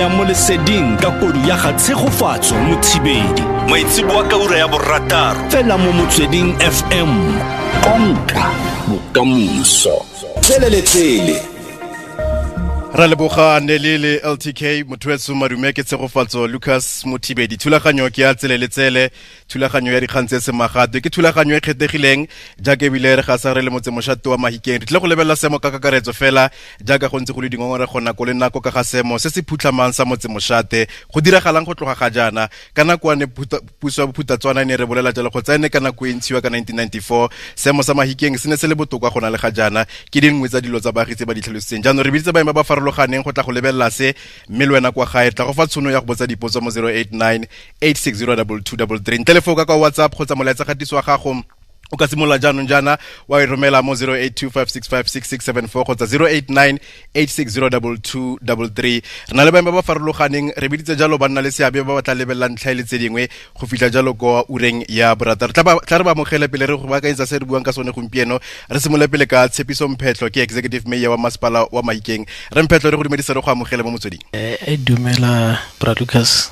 Mo leseding ka kodu ya ga Tshegofatso Mothibedi maitseboa ka ura ya borataro fela mo Motsweding FM, konka bokamoso. Tsele. Ra leboga Nele le LTK. Motho madume, ke Tshegofatso Lucas Mothibedi. Thulaganyo ke ya Tsele le Tsele, thulaganyo ya dikgang tse semagatwe. Ke thulaganyo e kgethegileng jaaka ebile re gasa re le motse mošate wa Mahikeng. Re tlile go lebelela seemo ka kakaretso fela jaaka go ntse go le dingongorego nako le nako ka ga seemo se se phutlhamang sa motse mošate. Go diragalang go tloga ga jaana? Ka nako ane puso ya Bophutatswana e ne re bolela jalo kgotsa ene ka nako e ntshiwa ka 1994, seemo sa Mahikeng se ne se le botoka go na le ga jaana. Ke dingwe tsa dilo tsa baagi tse ba di tlhalositseng. Jaanong re biditse baeng ba ba farologaneng go tla go lebelela se, mme le wena kwa gae tla go fa tshono ya go botsa dipotso mo 089 8602233. Ntle le foo, ka kwa WhatsApp kgotsa molaetsa kgatiso wa gago o ka simolola jaanong jaana wa e romela mo 0825656674 kgotsa 089 8602233. Re na le baeng ba ba farologaneng, re biditse jalo ba nna le seabe ba ba tla lebelelang ntlha e le tse dingwe go fitlha jalo ko ureng ya borataro. Tla re ba amogele pele re go baakanyetsa se re buang ka sone gompieno. Re simolole pele ka Tshepiso Mphetlho, ke executive mayor wa masepala wa Mahikeng. Re Mphetlho, re go dumedisa, re go amogele mo Motsweding. Dumela bra Lucas,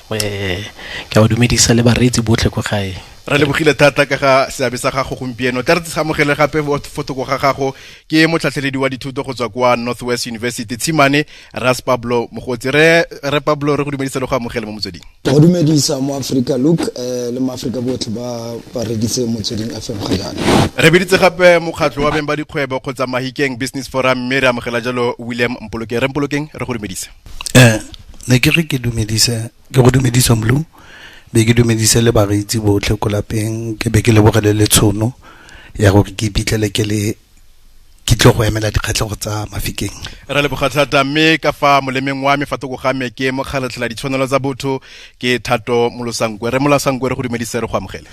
ke a ba dumedisa le bareetsi botlhe ko gae. Re lebogile thata ka ga seabe sa gago gompieno. Tla re amogele gape fotoko ga gago, ke motlhatlheledi wa dithuto go tswa kwa North West University, Tshimane Ras Pablo Mogotsi. Re Pablo, re go dumedisa le go amogele mo Motsweding. Go dumedisa mo Aforika Luke, le mo Aforika botlhe ba ba reditse Motsweding FM ga jaana. Re biditse gape mokgatlho wa beng ba dikgwebo kgotsa Mahikeng Business Forum, mme re amogela jalo William Mpolokeng. Re Mpolokeng, re go dumedise. Ne ke re ke dumedise, ke go dumedisa Mlu, be ke dumedise le bareetsi botlhe ko lapeng, ke be ke lebogele le tshono ya gore ke iphitlhele ke le ke tlo go emela dikgatlhego tsa Mafikeng. Re leboga thata. Mme ka fa molemeng wa me, fa toko ga me, ke mokgaratlhela ditshwanelo tsa botho, ke Thato Molosankwe. Re Molosankwe, re go dumedise, re go amogele.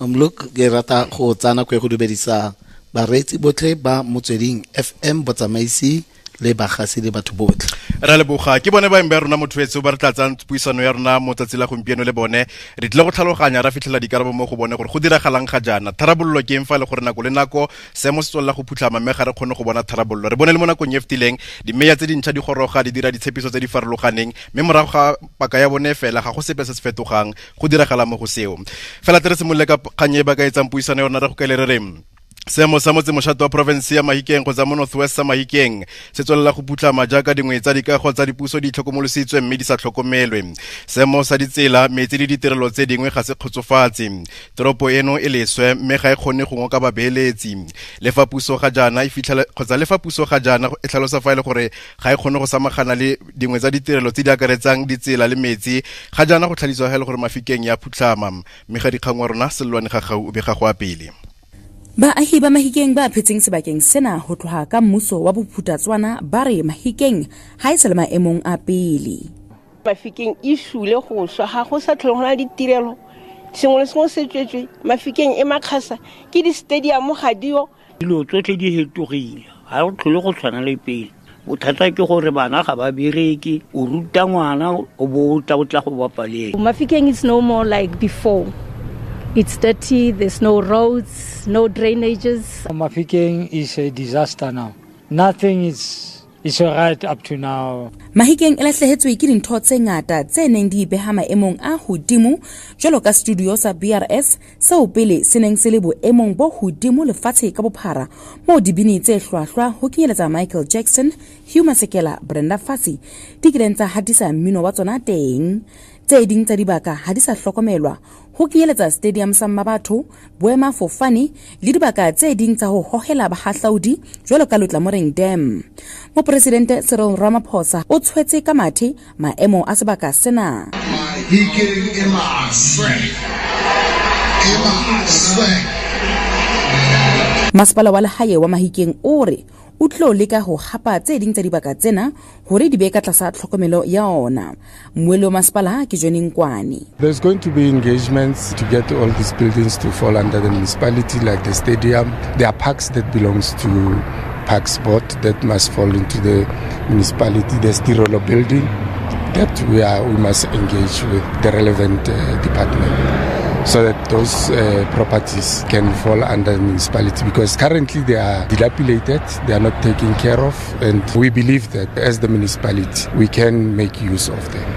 Mluk, ke rata go tsaya nako e go dumedisa bareetsi botlhe ba Motsweding FM, botsamaisi le bagasi le batho botlhe. Re leboga. Ke bone baeng ba rona, motho etsho, ba re tla tsang puisano ya rona mo tsatsi la gompieno le bone. Re tlile go tlhaloganya, ra fitlhela dikarabo mo go bone gore go diragalang ga jaana, tharabololo ke eng fa e le gore nako le nako seemo se tswelela go phutlhama mme ga re kgone go bona tharabololo. Re bone le mo nakong e fetileng dimeya tse dintšha di goroga, di dira ditshepiso tse di farologaneng, mme morago ga paka ya bone fela ga go sepe se se fetogang. Go diragala mo go seo fela? Tle re simolole ka kgang e ba ka etsang puisano ya rona. Re go kaele re reng seemo sa motse mošate wa porofense ya Mahikeng kgotsa mo North West sa Mahikeng se tswelela go putlama jaaka dingwe tsa dikago tsa dipuso di itlhokomolositswe mme di sa tlhokomelwe. Seemo sa ditsela, metsi le ditirelo tse dingwe ga se kgotsofatse. Toropo eno e leswe mme ga e kgone go ngoka babeeletsi, le fa puso ga jaana e fitlhela kgotsa le fa puso ga jaana e tlhalosa fa e le gore ga e kgone go samagana le dingwe tsa ditirelo tse di akaretsang ditsela le metsi. Ga jaana go tlhalisiwa ga e le gore Mafikeng ya phutlhama, mme ga dikgang wa rona Selolwane ga gau o bega go a pele. Baahi ba Mahikeng ba phetseng sebakeng sena ho tloha ka mmuso wa Bophutatswana ba re Mahikeng ha e sa le maemong a pele. Mafikeng e sule go swa, ga go sa tlhole go na le ditirelo, sengwe le sengwe se tswetswe. Mafikeng e makgasa ke di-stadium ga dio. Dilo tsotlhe di fetogile, ga go tlhole go tshwana le pele. Bothata ke gore bana ga ba bereke, o ruta ngwana o bo o tla o tla go bapaleng. Mafikeng is no more like before. It's dirty, there's no roads, no drainages. Mafikeng is a disaster now. Nothing is right up to now. Mahikeng e lahlehetswe ke dintho tse ngata tse neng di beha maemong a hodimo, jwalo ka studio sa BRS seo pele se neng se le boemong bo hodimo lefatshe ka bophara, moo dibini tse hlwahlwa ho kenyeletsa Michael Jackson, Hugh Masekela, Brenda Fassie di kileng tsa hatisa mmino wa tsona teng. Tse ding tsa dibaka ha di sa hlokomelwa, ho kenyeletsa stadium sa Mmabatho, boemafofane le dibaka tse ding tsa ho hohela bahahlaudi jwalo ka Lotlamoreng Dam. Mopresidente Cyril Ramaphosa o tshwetse ka mathe maemo a sebaka sena. Mahikeng e maswe, e maswe. Masepala wa lehae wa Mahikeng o re o tlo leka ho hapa tse ding tsa dibaka tsena hore di be ka tlasa tlhokomelo ya ona. Mmuelli wa masepala ke Johnny Nkwane. There's going to be engagements to get all these buildings to fall under the municipality, like the stadium. There are parks that belongs to Parks Board that must fall into the municipality. There's Tirolo building that we must engage with the relevant department. so that those properties can fall under the municipality, because currently they are dilapidated, they are not taken care of, and we believe that as the municipality we can make use of them.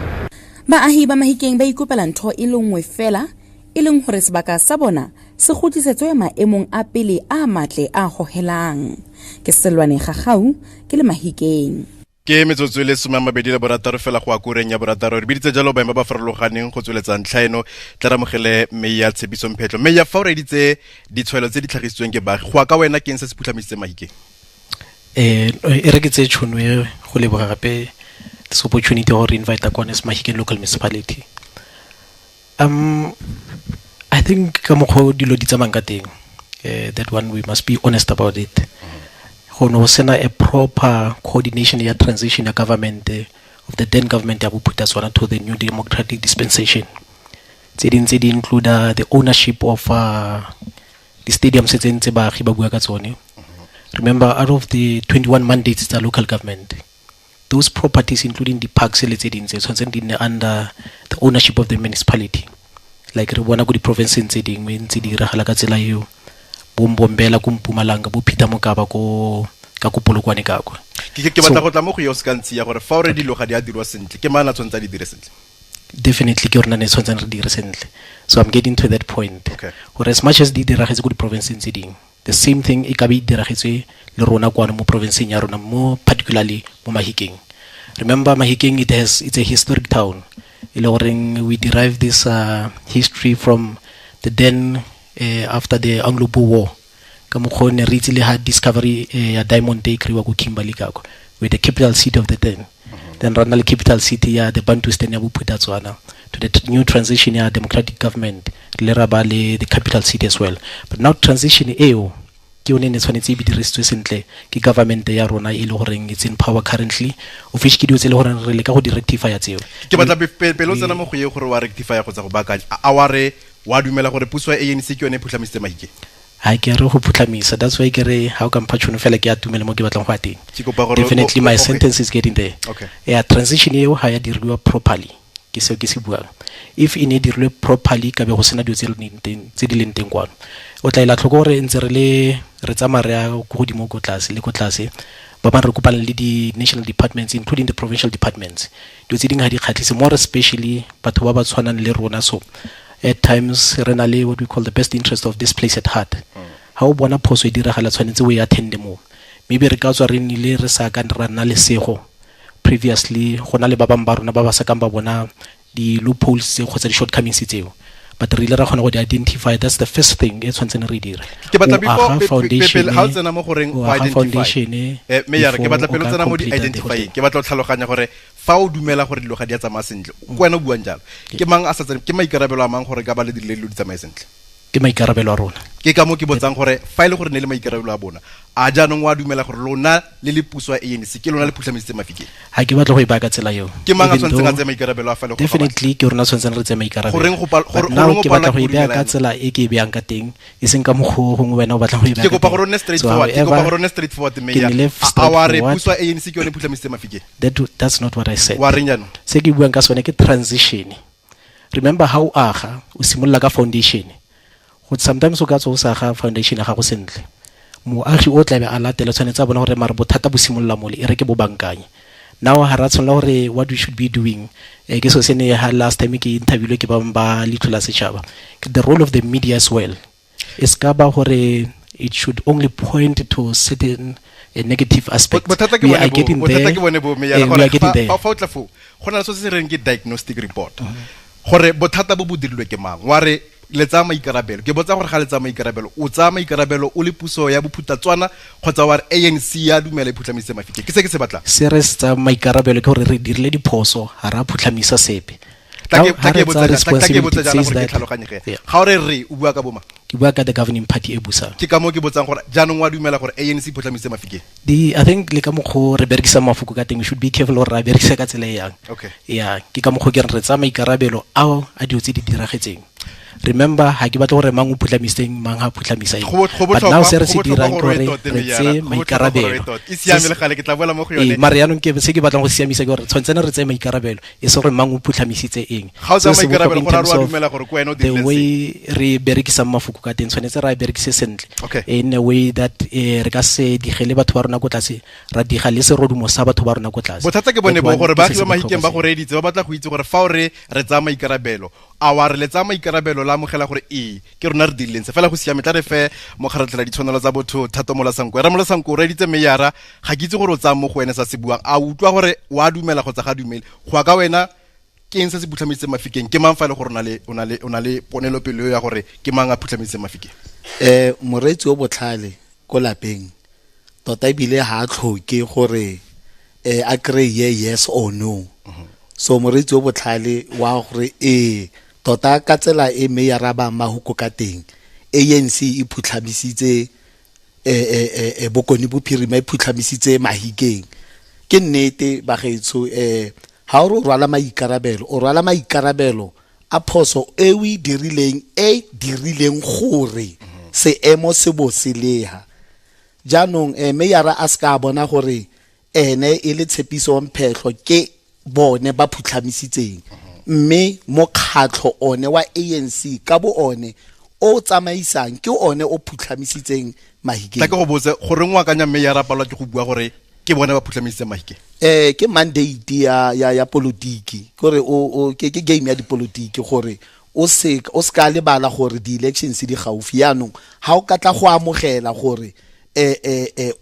Baahi ba Mahikeng ba ikopela ntho e le nngwe fela, e leng hore sebaka sa bona se kgutlisetswe maemong a pele a matle a hohelang. Ke Selwane Gagau, ke le Mahikeng. Ke metsotso e le 26 fela go akoreng ya borataro. Re biditse jalo baeng ba ba farologaneng go tsweletsa ntlha eno. Tla re amogele Meya Tshepiso Mphetlo. Meya, fa o reditse ditshwaelo tse di tlhagisitsweng ke baagi, go ya ka wena ke eng se se phutlhamisitseng Mahikeng? E re ke tseye tšhono e go leboga gape this opportunity gore invite kwa as Mahikeng local municipality. I think ka mokgwa o dilo di tsamayang ka teng, that one we must be honest about it. Go ne go sena a proper coordination ya transition ya government of the then government ya Bophuthatswana to the new democratic dispensation. Tse ding tse di include the ownership of the stadiums tse ntse baagi ba bua ka tsone. Remember, out of the 21 mandates tsa local government, those properties including the parks le tse ding tse tshwanetse di nne under the ownership of the municipality. Like re bona ko di-provinceng tse dingwe ntse di diragala ka tsela eo, bo Mbombela ko Mpumalanga, bo Peter Mokaba ko ka ko Polokwane ka kwa. Ke batla go tla mo go eo se ka ntsi ya gore fa o re dilo ga di a dirwa sentle, ke mang a tshwanetse a di dire sentle? Definitely ke rona ne tshwanetseng re dire sentle. So I'm getting to that point. Gore as much as di diragetse ko di-provinceng tse dingwe, the same thing e ka be e diragetse le rona kwano mo provinceng ya rona, mo particularly mo Mahikeng. Remember, Mahikeng, it's a historic town. E le goreng we derive this history from the then after the Anglo-Boer War. Ka mokgwa o ne re itse le ha discovery ya diamond e kry-iwa ko Kimberley ka kwa, with the capital city of the then. Then ra nna le capital city ya the Bantustan ya Bophuthatswana to the new transition ya democratic government, le ra ba le the capital city as well. But now transition eo ke yone ne tshwanetse e be dirisitswe sentle ke government ya rona e le goreng it's in power currently, of which ke dilo tse e le goreng re leka go di rectify tseo. Ke batla pele o tsena mo go ye gore wa rectify kgotsa go baakanya, a wa re wa dumela gore puso ya ANC ke yone e phutlhamisitse Mahikeng? Ha ke re go phutlhamisa, that's why ke re ha o ka mpha tšhono fela ke a tumele mo ke batlang go ya teng. Ke kopa gore Definitely my sentence is getting there. Yeah, transition eo ha ya diriwa properly, ke seo ke se buang. If e ne e dirilwe properly, ka be go sena dilo tse di leng teng kwano. O tla ela tlhoko gore ntse re le re tsamaya re ya ko godimo ko tlase le ko tlase, ba bangwe re kopana le di-national departments including the provincial departments. Dilo tse dingwe ga di kgatlhise, more especially batho ba ba tshwanang le rona. So at times re na le what we call the best interest of this place at heart. Ha o bona phoso e diragala, tshwanetse o e attende moo. Maybe re ka tswa re nnile re sa ka ra nna lesego previously, go na le ba bangwe ba rona ba ba sa kang ba bona di-loopholes tse kgotsa di-shortcomings tseo, but re ile ra kgona go di identify. That's the first thing e tshwanetseng re e dire. Ke batla O aga foundation pele ha o tsena mo goreng o go aga identify. foundation Mayor, ke before batla pele o o ka tsena mo di complete the identify. whole thing. Ke batla go tlhaloganya gore fa o dumela gore dilo ga di a tsamaya sentle, ke wena o buang jalo. Ke mang a sa tsene, ke maikarabelo a mang gore ka ba le dirile dilo di tsamaye sentle? Ke maikarabelo a rona. Ke ka moo ke botsang gore fa e le gore ne le maikarabelo a bona, a jaanong wa dumela gore lona le le puso ya ANC ke lona le phutlhamisitse Mafikeng? Ha ke batle go e baya ka tsela eo. Ke mang a Even tshwanetseng a though tseye maikarabelo a fa le go fa batho? Definitely ke rona tshwanetseng re tseye maikarabelo. Goreng go But now goreng go ke batla palelwa go ke e go beya dumela ka ena? tsela e ke e beyang ka teng, e seng ka mokgwa o gongwe wena o batlang go e beya Ke ka kopa teng. gore o nne So straightforward, ke kopa however, gore o nne straightforward, ke Mayor. nnile A wa re straightforward. puso ya ANC ke yone e phutlhamisitse Mafikeng? That's not what I said. Wa reng jaanong? Se ke buang ka sone ke transition. Remember how o aga, o simolola ka foundation. Go sometimes o ka tswa o sa aga foundation ya gago sentle. Moagi o tlabe a latela tshwanetse a bona gore mare bothata bo simolola mole, e re ke bo bankanye. Now ha ra tshwanela gore what we should be doing, ke so se ne ha last time ke interviewilwe ke ba bangwe ba Leitlho la Setšhaba. Ke the role of the media as well. E ska ba gore it should only point to certain negative aspects. Bothata ke We bone are bo, getting bothata there. ke bone bo, Mayor, We gore are getting there. fa o tla foo, go na le se se reng ke diagnostic report. Gore bothata bo bo dirilwe ke mang? Wa re le tsaya maikarabelo. Ke botsa gore ga le tsaya maikarabelo, o tsaya maikarabelo o le puso ya Bophuthatswana kgotsa wa re ANC ya dumela e phutlhamisitse Mafikeng? Ke se ke se batlang. Se re se tsaya maikarabelo ke gore re dirile diphoso, ha ra phutlhamisa sepe. Tla Now, ha re tsaya tla ke botsa responsibility jaana says gore ke that tlhaloganye ge. Yeah. Ga o re re, o bua ka bo mang? Ke bua ka the governing party e busang. Ke ka moo ke botsang gore jaanong wa dumela gore ANC e phutlhamisitse Mafikeng? I think le ka mokgwa o re berekisang mafoko ka teng, we should be careful gore re a berekisa ka tsela e yang. Okay. Yeah, ke ka mokgwa o ke reng re tsaya maikarabelo ao a dilo tse di diragetseng. Remember, ha ke batla gore mang o phutlhamiseng, mang ha phutlhamisa eng. But now se re se dirang ke gore re tseye maikarabelo. E siame le gale, ke tla boela mo go yone. Ee, mare yaanong ke se ke batlang go siamisa ke gore tshwanetse re tseye maikarabelo, e se gore mang o phutlhamisitse eng. Ga o tsaya maikarabelo, go ra re dumela gore ke wena o The way re berekisang mafoko ka teng, tshwanetse ra e berekise sentle. In a way that re ka se digele batho ba rona ko tlase, ra diga le serodumo sa batho ba rona ko tlase. Bothata ke bone bo gore baagi ba Mahikeng ba go reeditse, ba batla go itse gore fa o re re tsaya maikarabelo, a wa re le tsaya maikarabelo la amogela gore ee ke rona re dirileng se fela. Go siame, tla re fe mokgaratlhela ditshwanelo tsa botho Thato Molasanko. Ra Molasanko, o reeditse meyara, ga ke itse gore o tsaya mo go wene sa se buang, a utlwa gore wa dumela kgotsa ga dumele. Go ya ka wena, ke eng se se phutlhamisitseng Mafikeng? Ke mang fa e le gore o na le ponelopele ya gore ke mang a phutlhamisitseng Mafikeng? Moreetsi o botlhale ko lapeng tota ebile ha a tlhoke gore a kry-e yes or no. So moreetsi o botlhale wa gore ee, tota ka tsela e meyara ba mahoko ka teng, ANC e phutlhamisitse Bokone Bophirima, e phutlhamisitse Mahikeng. Ke nnete bagaetsho, ha o re o rwala maikarabelo, o rwala maikarabelo a phoso e o e dirileng, e dirileng gore seemo se bo se leha. Jaanong meyara a se ka bona gore ene e le Tshepiso wa Mphehlo ke bone ba phutlhamisitseng, mme mokgatlho one wa ANC ka bo one o tsamaisang ke one o phutlhamisitseng Mahikeng. Tla ke go botse gore o akanya mme ya rapalwa ke go bua gore ke bone ba phutlhamisitseng Mahikeng. Ke mandate ya politiki, gore o ke game ya dipolitiki, gore o se o ska lebala gore di-elections di gaufi. Yaanong ha o ka tla go amogela gore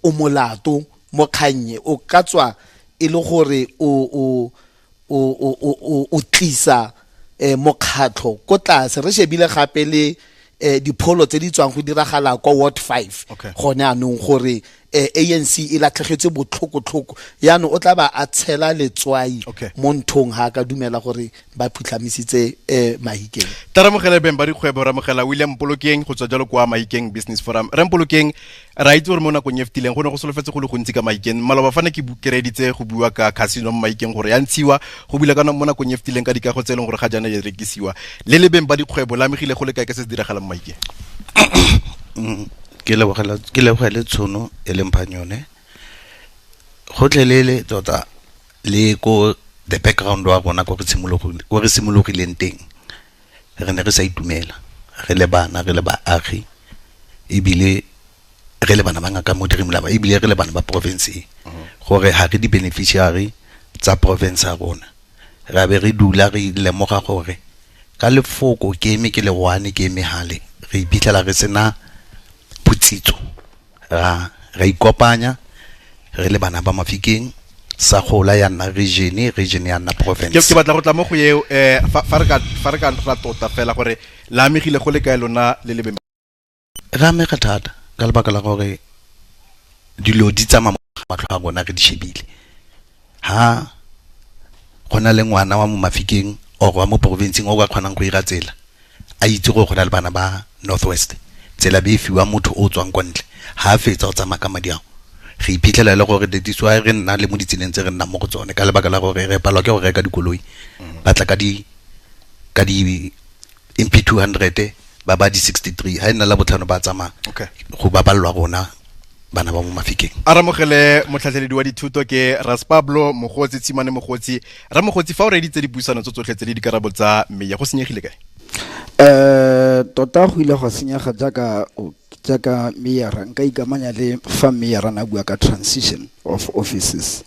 o molato mo kgannye, o ka tswa e le gore o tlisa mokgatlho ko tlase. Re shebile gape le dipholo tse di tswang go diragala kwa ward 5 gone anong, gore ANC e latlhegetswe botlhoko-tlhoko. Yaanong o tla ba a tshela letswai mo nthong ha ka dumela gore ba phutlhamisitse Mahikeng. Tla ramogela beng ba dikgwebo, ramogela William Polokeng go tswa jalo kwa Mahikeng Business Forum. Re Polokeng, ra itse gore mo nakong e fetileng go ne go solofetse go le gontsi ka Mahikeng. Maloba fa ne ke kereditse go bua ka casino mo Mahikeng gore ya ntshiwa, go bula ka mo nakong e fetileng ka dikago tse e leng gore ga jaana e rekisiwa. Le lebeng ba dikgwebo la amegile go le kae ka se se diragalang mo Mahikeng? Ke lebogele tshono e leng phang yone. Gotlhelele tota le ko the background wa rona ko re simologileng teng, re ne re sa itumela re le bana, re le baagi, ebile re le bana ba Ngaka Modiri Molaba, ebile re le bana ba province e, gore ha re di-beneficiary tsa province ya rona. Ra be re dula re lemoga gore ka lefoko ke eme ke le one, ke eme hale, re iphitlhela re sena botsitso. Ra ikopanya re le bana ba Mafikeng, sa gola ya nna region, region ya nna province. Ke batla go tla mo go eo, fa re ka ra tota fela gore la amegile go le kae lona le lebeng. Re amega thata ka lebaka la gore dilo di tsamaya matlho a rona re di shebile. Ha go na le ngwana wa mo Mafikeng or wa mo provinceng o ka kgonang go ira tsela, a itse gore go na le bana ba Northwest, tsela be e fiwa motho o tswang kwa ntle, ha a fetsa o tsamaya ka madi ao. Re iphitlhela e le gore that is why re nna le mo ditseleng tse re nnang mo go tsone, ka lebaka la gore re palelwa ke go reka dikoloi. Ba tla ka di MP 200, ba di 63, ha e nna la botlhano ba tsamaya. Go baballwa rona bana ba mo Mafikeng. A ramogele motlhatlheledi wa dithuto ke Ras Pablo Mogotsi Tshimane Mogotsi. Ramogotsi, fa o reeditse dipuisano tso tsotlhe tse le dikarabo tsa meya, go senyegile kae? Tota go ile go senyega jaaka meyara, nka ikamanya le fa meyara na bua ka transition of offices.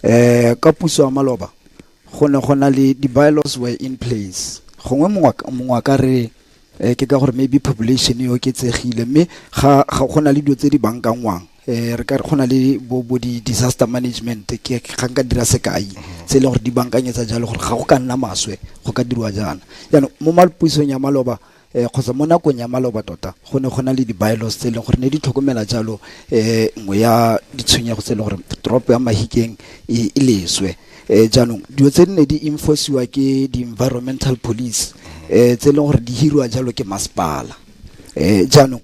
Ka puso ya maloba go ne go na le di-bylaws were in place. Gongwe mongwe a ka re ke ka gore maybe population e oketsegile, mme ga go na le dilo tse di bankangwang. Re ka re go na le bo di disaster management, ke ga nka dira sekai tse e leng gore di bankanyetsa jalo gore ga go ka nna maswe go ka dirwa jaana. Jaanong mo pusong ya maloba, kgotsa mo nakong ya maloba tota go ne go na le di-bylaws tse e leng gore ne di tlhokomela jalo nngwe ya ditshwenyego tse e leng gore toropo ya Mahikeng e leswe. Jaanong dilo tse di ne di enforciwa ke di-environmental police, tse e leng gore di hiriwa jalo ke masepala. Jaanong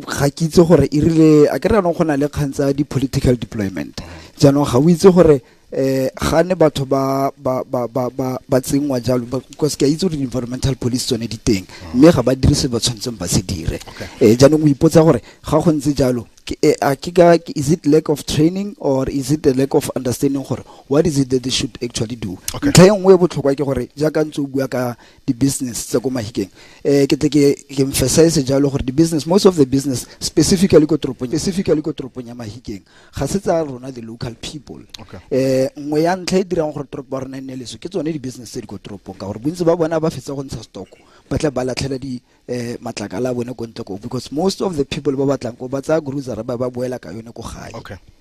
ga ke itse gore e rile a ke re jaanong go na le kgang tsa di-political deployment, jaanong ga o itse gore Gane batho ba ba ba ba ba ba tsenngwa jalo, because ke a itse gore di-environmental police tsone di teng, mme ga ba dire se ba tshwanetseng ba se dire. Jaanong o ipotsa gore ga go ntse jalo, is it lack of training or is it a lack of understanding gore what is it that they should actually do? Ntlha e nngwe e botlhokwa ke gore jaaka ntse o bua ka di-business tsa ko Mahikeng, ke tle ke emphasize jalo gore di-business, most of the business specifically ko toropong ya Mahikeng, ga se tsa rona the local people. Nngwe ya ntlha e dirang gore toropo ya rona e nne leswe ke tsone di-business tse di ko toropong, ka gore bontsi ba bona ba fetsa go ntsha stock, ba tla ba latlhela di matlakala a bone ko ntle ko, because most of the people ba batlang ko ba tsaya grocery ba boela ka yone ko gae.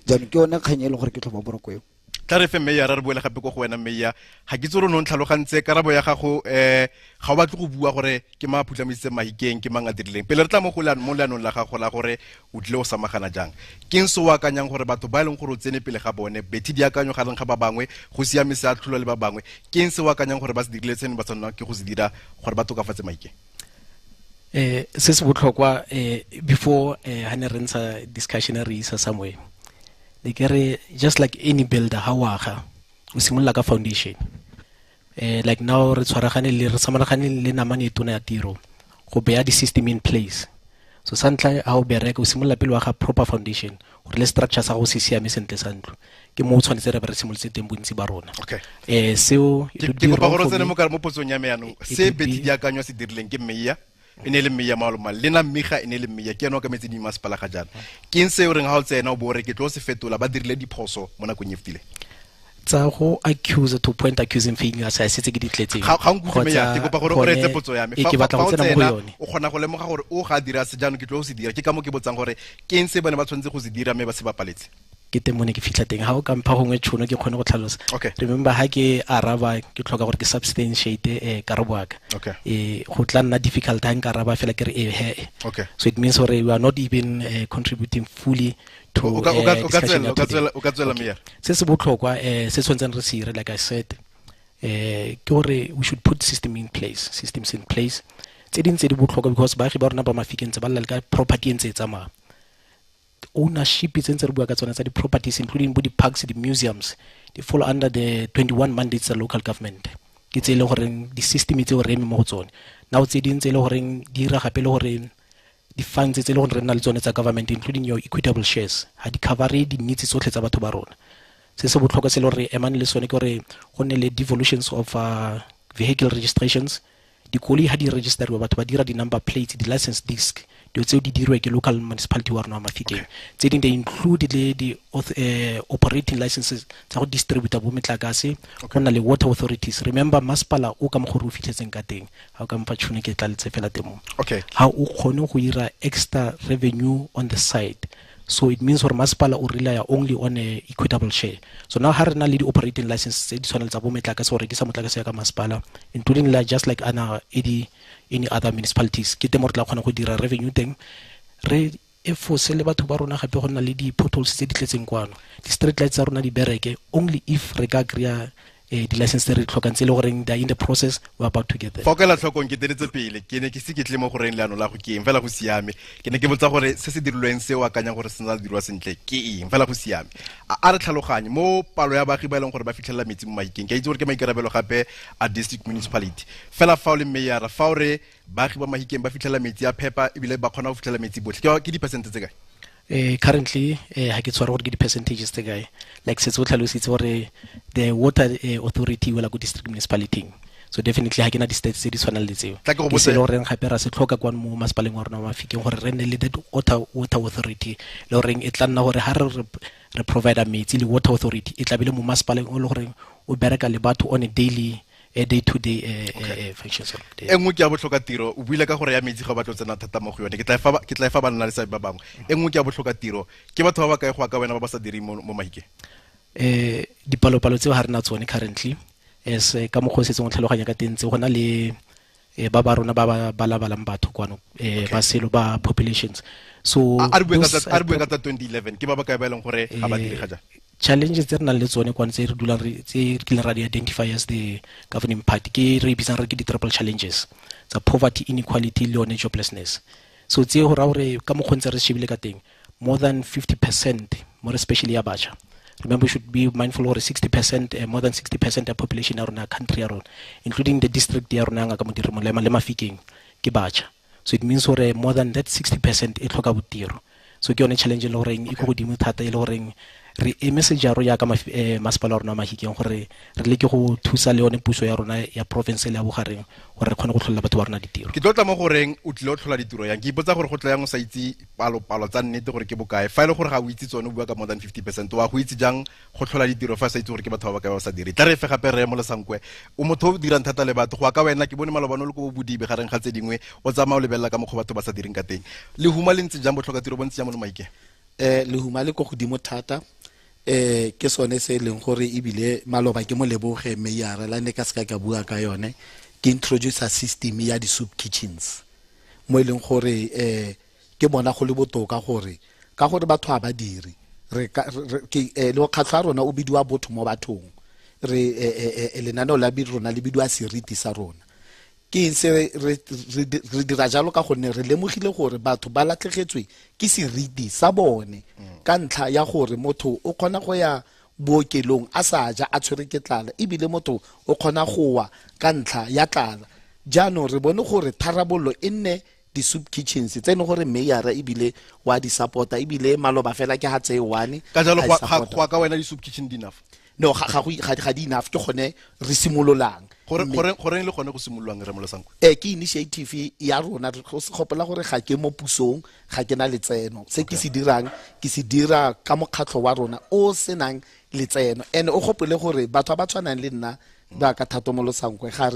Jaanong ke yone kgang e leng gore ke tlhoba boroko eo. Tla re fe Mayor, re boele gape ko go wena Mayor. Ga ke itse gore o ne o ntlhalogantse karabo ya gago, ga o batle go bua gore ke mang a phutlhamisitse Mahikeng, ke mang a dirileng. Pele re tla mo leanong la gago la gore o tlile go samagana jang, ke eng se o akanyang gore batho ba e leng gore o tsene pele ga bone, bethe diakanyo gareng ga ba bangwe, go siame se a tlholwa le ba bangwe, ke eng se o akanyang gore ba se dirile se ne ba tshwanela ke go se dira gore ba tokafatse Mahikeng? Se se botlhokwa, before ha ne re ntsha discussion re isa somewhere, ne ke re just like any builder ha o aga o simolola ka foundation. Like now re tshwaragane le re samaragane le namane e tona ya tiro go beya di-system in place. So sa ntlha ha o bereka o simolola pele wa ga proper foundation gore le structure sa go se siame sentle sa ntlo, ke mo o tshwanetse re be re simolotse teng bontsi ba rona. Seo it would Ke be kopa wrong gore o for tsene me. mo potsong ya me jaanong. It Se would be Betty Diakanyo se dirileng ke Mayor, e ne e le Mayor maloma, le na Mmiga e ne e le Mayor, ke ene o okametse di-masepala ga jaana. Ke eng se o reng ha o tsena o bo o re ke tlo se fetola, ba dirile diphoso mo nakong e fetileng? Tsa go accuse to point accusing fingers, a setse ke di tletseng. Ga nkutlwe Mayor, Kgotsa ke kopa gore o gone reetse potso ya me. e ke batla Fa go o tsena mo go tsena, yone. o kgona go lemoga gore o ga a dira se jaanong ke tlo go se dira. Ke ka moo ke botsang gore ke eng se ba ne ba tshwanetse go se dira mme ba se bapaletse? Ke teng mo ne ke fitlha teng. Ha o ka mpha gongwe tšhono ke kgone go tlhalosa. Remember ha ke araba ke tlhoka gore ke substantiate karabo ya ka. Go tla nna difficult ha nka araba fela ke re he. So it means gore we are not even contributing fully to, O discussion ya today. ka tswela, Mayor. Se se botlhokwa, se tshwanetseng re se dire, like I said, ke gore we should put system in place, systems in place. Tse dingwe tse di botlhokwa because baagi ba rona ba Mafikeng tse ba lla le ka property e ntse e tsamaya. Ownership tse ntse re bua ka tsona tsa di-properties, including bo di-parks, di-museums, they fall under the 21 mandates tsa local government. Ke tse e leng goreng di-system tseo re eme mo go tsone. Now tse dingwe tse e leng goreng di dira gape le gore di-funds tse e leng gore re nna le tsone tsa government, including your equitable shares, ha di cover-e di-needs tsotlhe tsa batho ba rona. Se se botlhokwa se e leng gore re emane le sone ke gore go nne le devolutions of vehicle registrations. Dikoloi ha di registeriwa, batho ba dira di-number plates, di-license disc, dilo tseo di dirwe ke local municipality wa rona wa Mafikeng. Tse dingwe they include le di operating licenses tsa go distributa bo metlakase, go nna le water authorities. Remember masepala o ka mokgwa o re o fitlhetseng ka teng, ha o ka mpha tšhono ke tla letse fela teng mo. Ha o kgone go ira extra revenue on the side, so it means gore masepala o rely only on a equitable share. So now ha re na le di-operating license tse di tshwanang le tsa bo metlakase, go rekisa motlakase ya ka masepala, including like just like ana any other municipalities, ke teng mo re tla kgona go dira revenue teng. Re e fose le batho ba rona gape go nna le di-potholes tse di tletseng kwano, di-street lights tsa rona di bereke only if re ka kry-a di-license tse re di tlhokang, tse e le goreng they are in the process, we are about to get there. Fa o ka ela tlhokong, ke teletse pele, ke ne ke se ke tle mo goreng leano la go ke eng, fela go siame. Ke ne ke botsa gore se se dirilweng se o akanyang gore se ntse dirwa sentle ke eng, fela go siame. A re tlhaloganye mo palo ya baagi ba e leng gore ba fitlhelela metsi mo Mahikeng. Ke a itse gore ke maikarabelo gape a district municipality. Fela fa o le mayor, fa o re baagi ba Mahikeng ba fitlhela metsi a phepa ebile ba kgona go fitlhela metsi botlhe, ke di-percent tse kae? Currently, ha ke tshware gore ke di-percentages tse kae. Like setse o tlhalositse gore the water authority wela ko district municipality. So definitely ha ke na di-stats tse di tshwanang le tseo. Tla ke go Ke se botse le goreng gape ra se tlhoka kwano mo masepaleng wa rona wa Mafikeng gore re nne le that water authority, le goreng e tla nna gore ha re provide metsi le water authority e tla be le mo masepaleng o le goreng o bereka le batho on a daily, day to day, functions of the E nngwe ke ya botlhoka tiro, o buile ka gore ya metsi ga o batla go tsena thata mo go yone. Ke tla e fa ba, ke tla e fa ba nna le seabe ba bangwe. E nngwe ke ya botlhoka tiro, ke batho ba ba kae go ya ka wena ba ba sa direng mo Mahikeng? Dipalopalo tseo ha re na tsone currently, as ka mokgwa o setseng o tlhaloganya ka teng, tse go na le ba ba rona ba ba balabalang batho kwano, ba selo ba populations. So A re bue ka those tsa, a re bue ka tsa 2011, ke ba ba kae ba e leng gore ga ba dire ga jaana? Challenges tse re nang le tsone kwano tse re dulang re, tse re kileng ra di identify as the governing party, ke re bitsang re ke di-triple challenges tsa poverty, inequality le yone joblessness. So tse go raya gore ka mokgwa o ntse re shebile ka teng, more than 50% more especially ya batjha, Remember, we should be mindful gore 60%, more than 60% ya population ya rona, country ya rona, including the district ya rona Ngaka Modiri Molema le Mafikeng, ke batjha. So it means gore more than that 60% e tlhoka botiro. So ke yone challenge e le goreng e ko godimo thata, e le goreng re eme sejaro jaaka masepala wa rona wa Mahikeng gore re leke go thusa le yone puso ya rona ya province le ya bogareng gore re kgone go tlholela batho ba rona ditiro. Ke tlo tla mo goreng o tlile go tlhola ditiro yang. Ke ipotsa gore go tla yang o sa itse palopalo tsa nnete gore ke bokae. Fa e le gore ga o itse tsone, o bua ka more than 50%, wa go itse jang go tlhola ditiro fa o sa itse gore ke batho ba ba kae ba sa dire. Tla re fe gape re Molosankwe, o motho o dirang thata le batho. Go ya ka wena, ke bone malobane o le ko bodibe gareng ga tse dingwe, o tsamaya o lebelela ka mokgwa batho ba sa direng ka teng. Lehuma le ntse jang, botlhokatiro bo ntse jang mo Mahikeng? Lehuma le ko godimo thata. Ke sone se e leng gore ebile maloba ke mo leboge meyara la ne ka seka ka bua ka yone, ke introduce system ya di soup kitchens mo e leng gore ke bona go le botoka gore ka gore batho ha ba dire re ke le mokgatlho wa rona o bidiwa botho mo bathong, re lenaneo la rona le bidiwa seriti sa rona. Ke eng se re dira jalo? Ka gonne re lemogile gore batho ba latlhegetswe ke seriti sa bone ka ntlha ya gore motho o kgona go ya bookelong a sa ja a tshwere ke tlala, ebile motho o kgona go wa ka ntlha ya tlala. Jaanong re bone gore tharabollo e nne di-soup kitchens tse e leng gore meyara ebile wa di support-a, ebile maloba fela ke ha tse one. Ka jalo a di support-a. go ya ka wena di-soup kitchen di enough? No, ga di enough, ke gone re simololang. Goreng le gone go simololwang, re Molosankwe? Ke initiative ya rona, go se gopola gore ga ke mo pusong, ga ke na letseno. Se ke se dirang, ke se dira ka mokgatlho wa rona o senang letseno. And o gopole gore batho ba ba tshwanang le nna ba ka Thato Molosankwe ga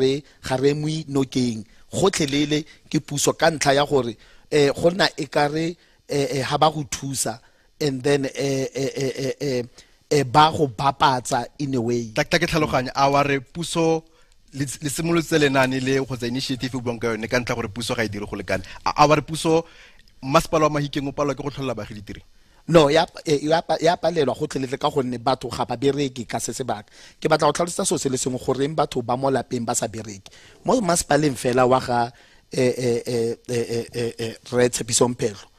re mo nokeng gotlhelele ke puso, ka ntlha ya gore go nna e kare ha ba go thusa and then ba go bapatsa in a way. Tla ke tlhaloganya, a wa re puso le simolotse lenane le kgotsa initiative e buang ka yone ka ntlha gore puso ga e dire go lekane. A wa re puso masepala wa Mahikeng o palelwa ke go tlholela baagi ditiro? No, ya palelwa gotlhelele ka gonne batho ga ba bereke ka se sebaka. Ke batla go tlhalosetsa selo se le sengwe goreng batho ba mo lapeng ba sa bereke. Mo masepaleng fela wa ga Rre Tshepiso Mphelo,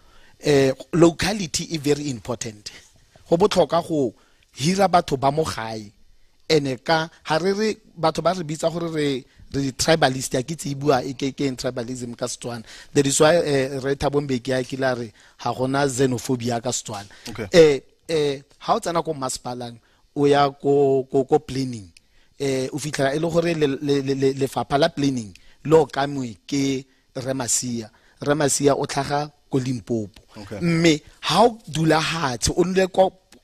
locality e very important. Go botlhokwa go hira batho ba mo gae. Ene ka ha re re batho ba re bitsa gore re di-tribalist, ya ke itse e bua e ke eng tribalism ka Setswana. That is why Rre Thabo Mbeki a kile a re ga gona xenophobia ka Setswana. Ha o tsena ko masepaleng o ya ko planning, o fitlhela e le gore lefapha la planning le okamwe ke Rre Masia. Rre Masia o tlhaga ko Limpopo. Mme ha o dula hatshe, o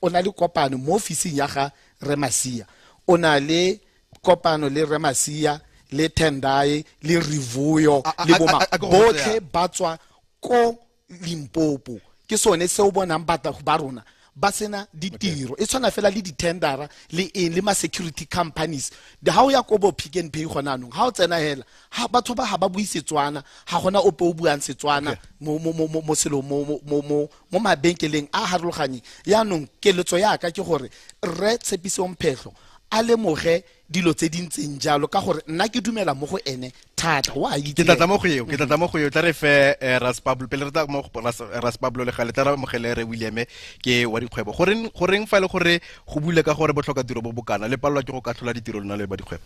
na le kopano mo ofising ya ga Rre Masia, o na le kopano le Rre Masia le Tendai le Rivuyo le boma botlhe ba tswa ko Limpopo. Ke sone se o bonang batho ba rona ba sena ditiro. E tshwana fela le di-tendera le eng le ma-security companies. Ha o ya ko bo Pick n Pay gona anong, ha o tsena hela, ha batho ba ha ba bue Setswana, ha gona ope o buang Setswana mo selo, mo mabenkeleng a harologanyeng. Yaanong keletso ya ka ke gore Rre Tshepiso Mphehlo a lemoge dilo tse di ntseng jalo, ka gore nna ke dumela mo go ene thata. Wa itse. Ke tla tla mo go eo, ke tla tla mo go eo. Tla re fe Ras Pablo, pele re tla mo go Ras Pablo le gale, tla re amogele re William ke wa dikgwebo. Goreng fa e le gore go bule ka gore botlhoka tiro bo bokana, le palelwa ke go ka tlhola ditiro lona le ba dikgwebo?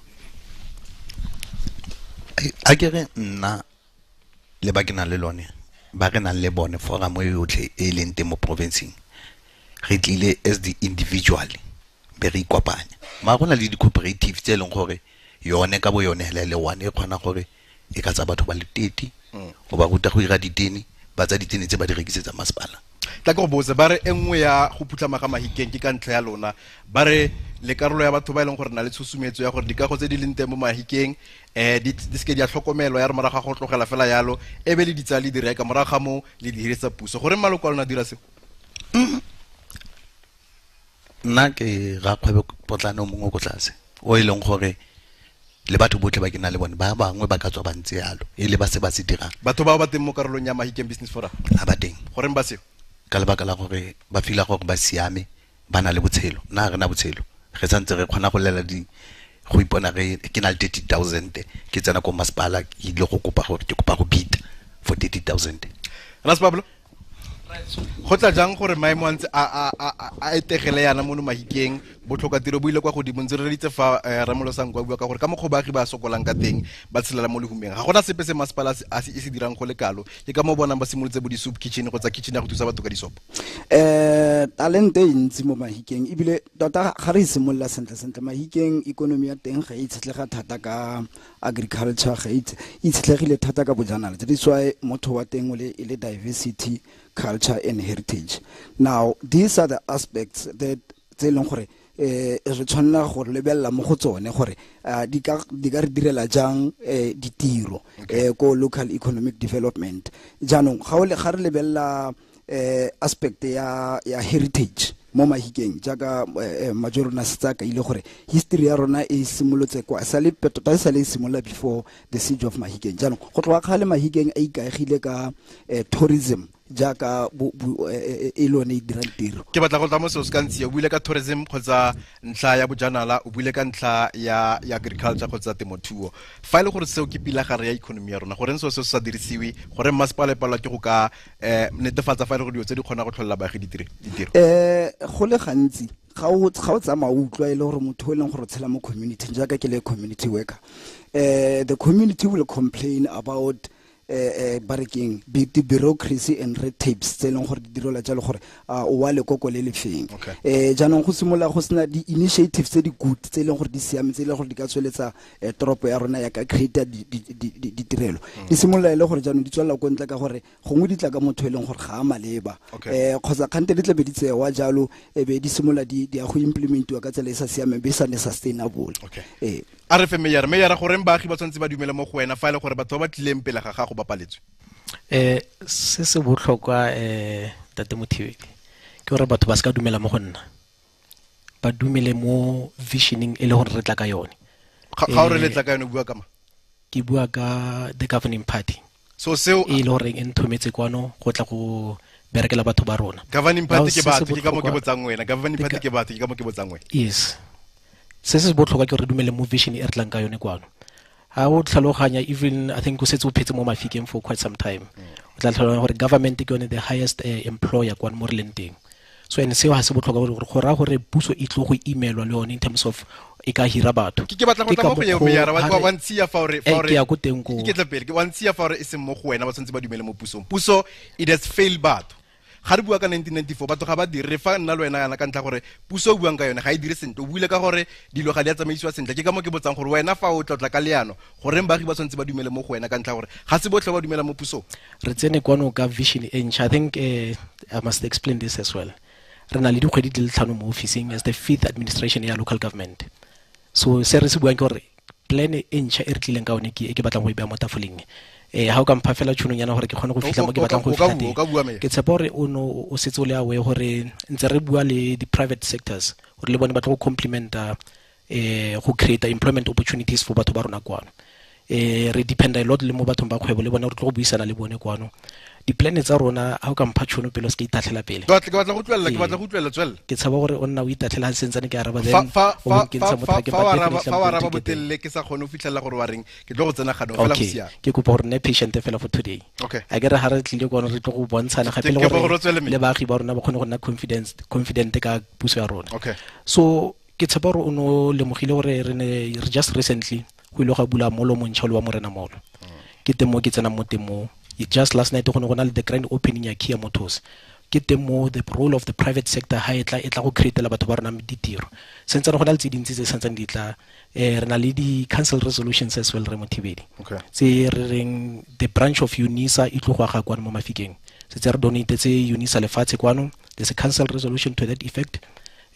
A ke re nna le ba ke nang le lone, ba re nang le bone forum e yotlhe e leng teng mo provinceng, re tlile as the individual be re ikopanya. Mara go na le di-cooperative tse e leng gore yone ka bo yone hela le one e kgona gore e ka tsa batho ba le 30, go ba ruta go ira ditene, ba tsa ditene tse ba di rekisetsa masepala. Tla ke go botse, ba re e nngwe ya go phutlhama ga Mahikeng ke ka ntlha ya lona. Ba re le karolo ya batho ba e leng gore na le tshosumetso ya gore dikago tse di leng teng mo Mahikeng, di seke di a tlhokomelwa, ya re morago ga go tlogela fela yalo, e be le di tsaya le di reka, morago ga moo le di hirisetsa puso. Goreng maloko a lona a dira seo? Nna ke rakgwebo potlana o mongwe ko tlase, o e leng gore le batho botlhe ba ke nang le bone, ba bangwe ba ka tswa ba ntse yalo, e le ba se ba se dirang. Batho bao ba teng mo karolong ya Mahikeng Business Forum? Ha ba teng. Goreng ba seo? Ka lebaka la gore ba feel-a gore ba siame, ba na le botshelo. Nna ga re na botshelo, re santse re kgona go lela di, go ipona re, ke na le 30,000, ke tsena ko masepala, ke ile go kopa gore ke kopa go bita for 30,000. Ras Pablo? Go tla jang gore maemo a ntse a etegele yana mono Mahikeng, botlhokatiro bo ile kwa godimo, ntse re reditse fa Ramolosanko a bua ka gore ka mokgwa baagi ba sokolang ka teng ba tshelela mo lehumeng. Ga gona sepe se masepala a se dirang go le kalo, ke ka mo bonang ba simolotse bo di-soup kitchen kgotsa kitchen ya go thusa batho ka disopo. Talente e ntsi mo Mahikeng, ebile tota ga re simolola sentle-sentle Mahikeng economy ya teng ga e itshetlega thata ka agriculture, ga e itshetlegile thata ka bojanala. That is why motho wa teng e le diversity, culture and heritage. Now these are the aspects that tse leng gore re tshwanela go lebelela mo go tsone gore di ka re direla jang ditiro ko local economic development. Jaanong ga re lebelela aspect ya heritage mo Mahikeng, jaaka major rona setse a kaile gore history ya rona e simolotse kwa sale tota e sale e simolola before the siege of Mahikeng. Jaanong go tloga kgale Mahikeng a ikaegile ka tourism jaaka e lone e dirang tiro. Ke batla go tla mo seo se ka ntsi, o buile ka tourism kgotsa ntlha ya bojanala, o buile ka ntlha ya agriculture kgotsa temothuo. Fa e le gore seo ke pilagare ya economy ya rona, goreng seo se sa dirisiwe, gore masepala e palelwa ke go ka netefatsa fa e le gore dilo tse di kgona go tlholela baagi ditiro? Go le gantsi ga o tsamaya o utlwa e le gore motho o e leng gore o tshela mo community, jaaka ke le community worker, the community will complain about barekeng the bureaucracy and red tapes tse leng gore di direla jalo gore o wa lekoko le lefeng. Jaanong go simolola go sena di-initiatives tse di good tse leng gore di siame, tse leng gore di ka tsweletsa toropo ya rona ya ka create ditirelo. Di simolola e le gore jaanong di tswelela ko ntle ka gore gongwe di tla ka motho e leng gore ga a maleba, kgotsa kgante di tlabe di tsewa jalo e be di simolola di ya go implementiwa ka tsela e sa siameng, be e sa ne sustainable. A re fe meyara goreng baagi ba tshwanetse ba dumele mo go wena fa e le gore batho ba ba tlileng pele ga gago ba paletswe? Se se botlhokwa Tate Mothibedi ke gore batho ba se ka dumela mo go nna, ba dumele mo visioning e le gore re tla ka yone. Ga o re le tla ka yone o bua ka ma? Ke bua ka the governing party. So seo e le gore e nthometse kwano go tla go berekela batho ba rona. Governing party ke batho, ke ka mo ke botsang wena. Governing party ke batho, ke ka mo ke botsang wena. Yes. Se se botlhokwa ke gore re dumele mo vision e re tlang ka yone kwano. Ha o tlhaloganya, even I think o setse o phetse mo Mafikeng for quite some time, o tla tlhaloganya gore government ke yone the highest employer kwano mo re leng teng. So and seo ha se botlhokwa gore go raya gore puso e tlo go imelwa le yone in terms of e ka hira batho. Ke batla go tla mo go eo meyara wa ntshia fa ore ke ya ko teng ko. Ke tla pele ke wa ntshia fa ore e seng mo go wena ba tshwanetse ba dumele mo pusong. Puso it has failed batho. Ga re bua ka 1994 batho ga ba dire fa nna le wena yana ka ntlha gore puso o buang ka yone ga e dire sentle, o buile ka gore dilo ga di a tsamaisiwa sentle. Ke ka mo ke botsang gore wena fa o tlotla ka leano goreng baagi ba tshwanetse ba dumele mo go wena ka ntlha gore ga se botlhe ba dumela mo pusong? Re tsene kwano ka vision e ntšha. I think I must explain this as well. Re na le dikgwedi di le tlhano mo officing as the fifth administration ya local government. So se re se buang ke gore plan e ntšha e re tlileng ka yone ke e ke batlang go e beya mo tafoleng. Ha o ka mpha fela tšhononyana gore ke kgone go fitlha mo ke batlang go fitlha teng. Ke tshepa gore o no o setse o le aware gore ntse re bua le di-private sectors gore le bone ba tlo go complementa go create employment opportunities for batho ba rona kwano. Re dependa a lot le mo bathong ba kgwebo le bone re tlo go buisana le bone kwano. Di-plan tsa rona ha o ka mpha tšhono pele o se ka itatlhela pele. Ke batla go utlwelela, ke batla go utlwelela, tswelela. Ke tshaba gore o nna o itatlhela ha sentsane ke araba then o mo kentsha mo trackeng, Fa wa araba botelele ke sa kgone go fitlhela gore wa reng, ke tlo go tsena ganong fela go siame. Ke kopa gore nne patient fela for today. A ke re ha re tlile kwano re tlo go bontshana gape le gore le baagi ba rona ba kgone go nna confident ka puso ya rona. So ke tshepa gore o no lemogile gore re ne re just recently go ile ga bula molo montšha le wa Morena Molo. Ke teng mo ke tsenang mo teng mo. Just last night go ne go na le the grand opening ya Kia Motors. Ke teng mo the role of the private sector ha e tla go createla batho ba rona ditiro. Sentsane go na le tse dintsi tse santsane di tla, re na le di council resolutions as well re Mothibedi. Tse re reng the branch of UNISA e tlo go aga kwano mo Mafikeng. Setse re donate tse UNISA lefatshe kwano. There's a council resolution to that effect.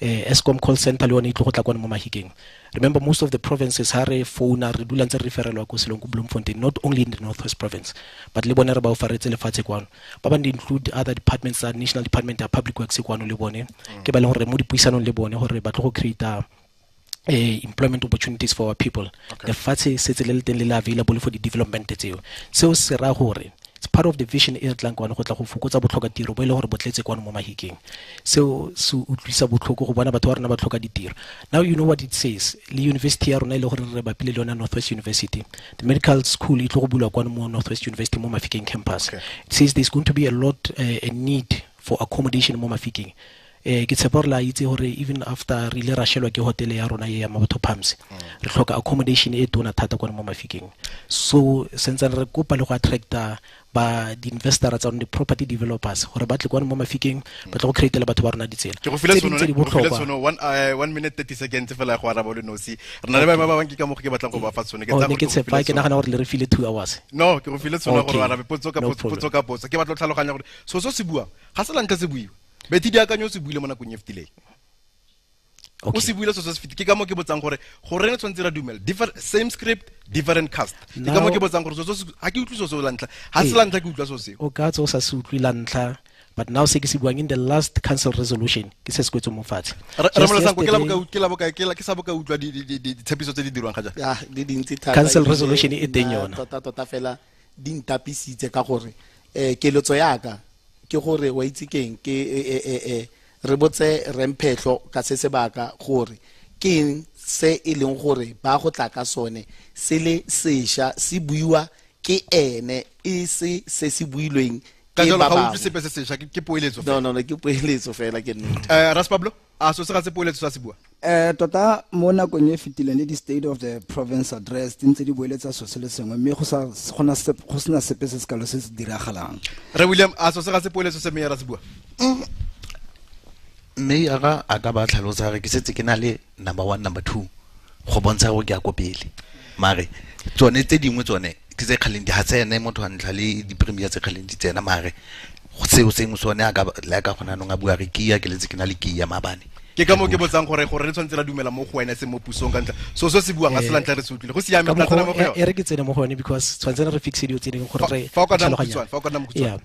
Eskom call center le yone e tlo go tla kwano mo Mahikeng. Remember, most of the provinces ha re founa re dula ntse re referelwa ko selong ko Bloemfontein, not only in the Northwest Province, but le bone re ba ofaretse lefatshe kwano. Ba bang include other departments, tsa National Department ya Public Works kwano le bone. Ke ba leng gore mo dipuisanong le bone gore ba tlo go create employment opportunities for our people. Lefatshe setse le le teng le le available for the development tseo. Seo se raya gore it's part of the vision e re tlang kwano go tla go fokotsa botlhoka tiro bo e le gore bo tletse kwano mo Mahikeng. Seo se utlwisa botlhoko go bona batho ba rona ba tlhoka ditiro. Now you know what it says. Le university ya rona e le gore re bapile le yona Northwest University. The medical school e tlo go bulwa kwano mo Northwest University mo Mafikeng campus. It says there's going to be a lot a need for accommodation mo Mafikeng. Ke tshepa gore la itse gore even after re ile ra shelwa ke hotel ya rona ya Mabotho Palms, re tlhoka accommodation e tona thata kwa mo Mafikeng. So sentse re kopa le go attracta ba di-investor tsa rona, di-property developers, gore ba tle kwa mo Mafikeng ba tle go createla batho ba rona ditsela. Ke go file tshono 1 minute 30 seconds fela go araba le nosi. Re na le ba bangwe ke ka mo ke batlang go ba fa tshono. Ke tsa gore ke tshepa ke nagana gore le re file 2 hours. No, ke go file tshono gore arabe potso ka potso ka potso. Ke batla go tlhaloganya gore so se buang ga se la ntlha se buiwa. Beti diakanyo se buile mo nakong e fetileng. O se buile so se fetile. Ke ka mo ke botsang gore re tshwanetse ra dumela different same script different cast. Ke ka mo ke botsang gore so ha ke utlwe so la ntlha, ha se la ntlha ke utlwa so se. O ka tswa o sa se utlwe la ntlha, but now se ke se buang in the last council resolution ke se se kwetse mo fatshe. Ramolesanko ke sa boka utlwa ditshepiso tse di dirwang ga jaana. Ya, di dintsi thata. Council resolution e teng yona. Tota fela di ntapisitse ka gore keletso ya ka ke gore wa itse keng ke re botse Remphetlo ka se sebaka gore keng se e leng gore ba go tla ka sone se le sesha se buiwa ke ene e se se se builweng ke ba ba. Ka sepe se sesha ke poeletso fela. No ke poeletso fela ke nnete. Ras Pablo, a so se ga se poeletso sa se bua. Tota mo nakong e fetileng le di state of the province address di ntse di boeletsa so se le sengwe mme go sena sepe se sekalo se se diragalang. Re William, a so se ga se poeletso se mayor a se bua? Mayor a ka ba tlhalosa re ke setse ke na le number 1 number 2 go bontsha gore ke ya ko pele. Mare tsone tse dingwe tsone ke tse kgaleng di ha tsene motho a ntlha le di premier tse kgaleng di tsena, mare seo sengwe sone a ka le ka gona nong a bua re kia ke letse ke na le kia mabane. Ke ka mo ke botsang gore re tshwanetse ra dumela mo go wena se mo pusong ka ntlha so se buang ga se la ntlha re se utlwile. Go siame tla tsena mo go yone. E re ke tsene mo go yone because tshwanetse re fixe dilo tse dingwe gore re fa o ka nna mokhutswane.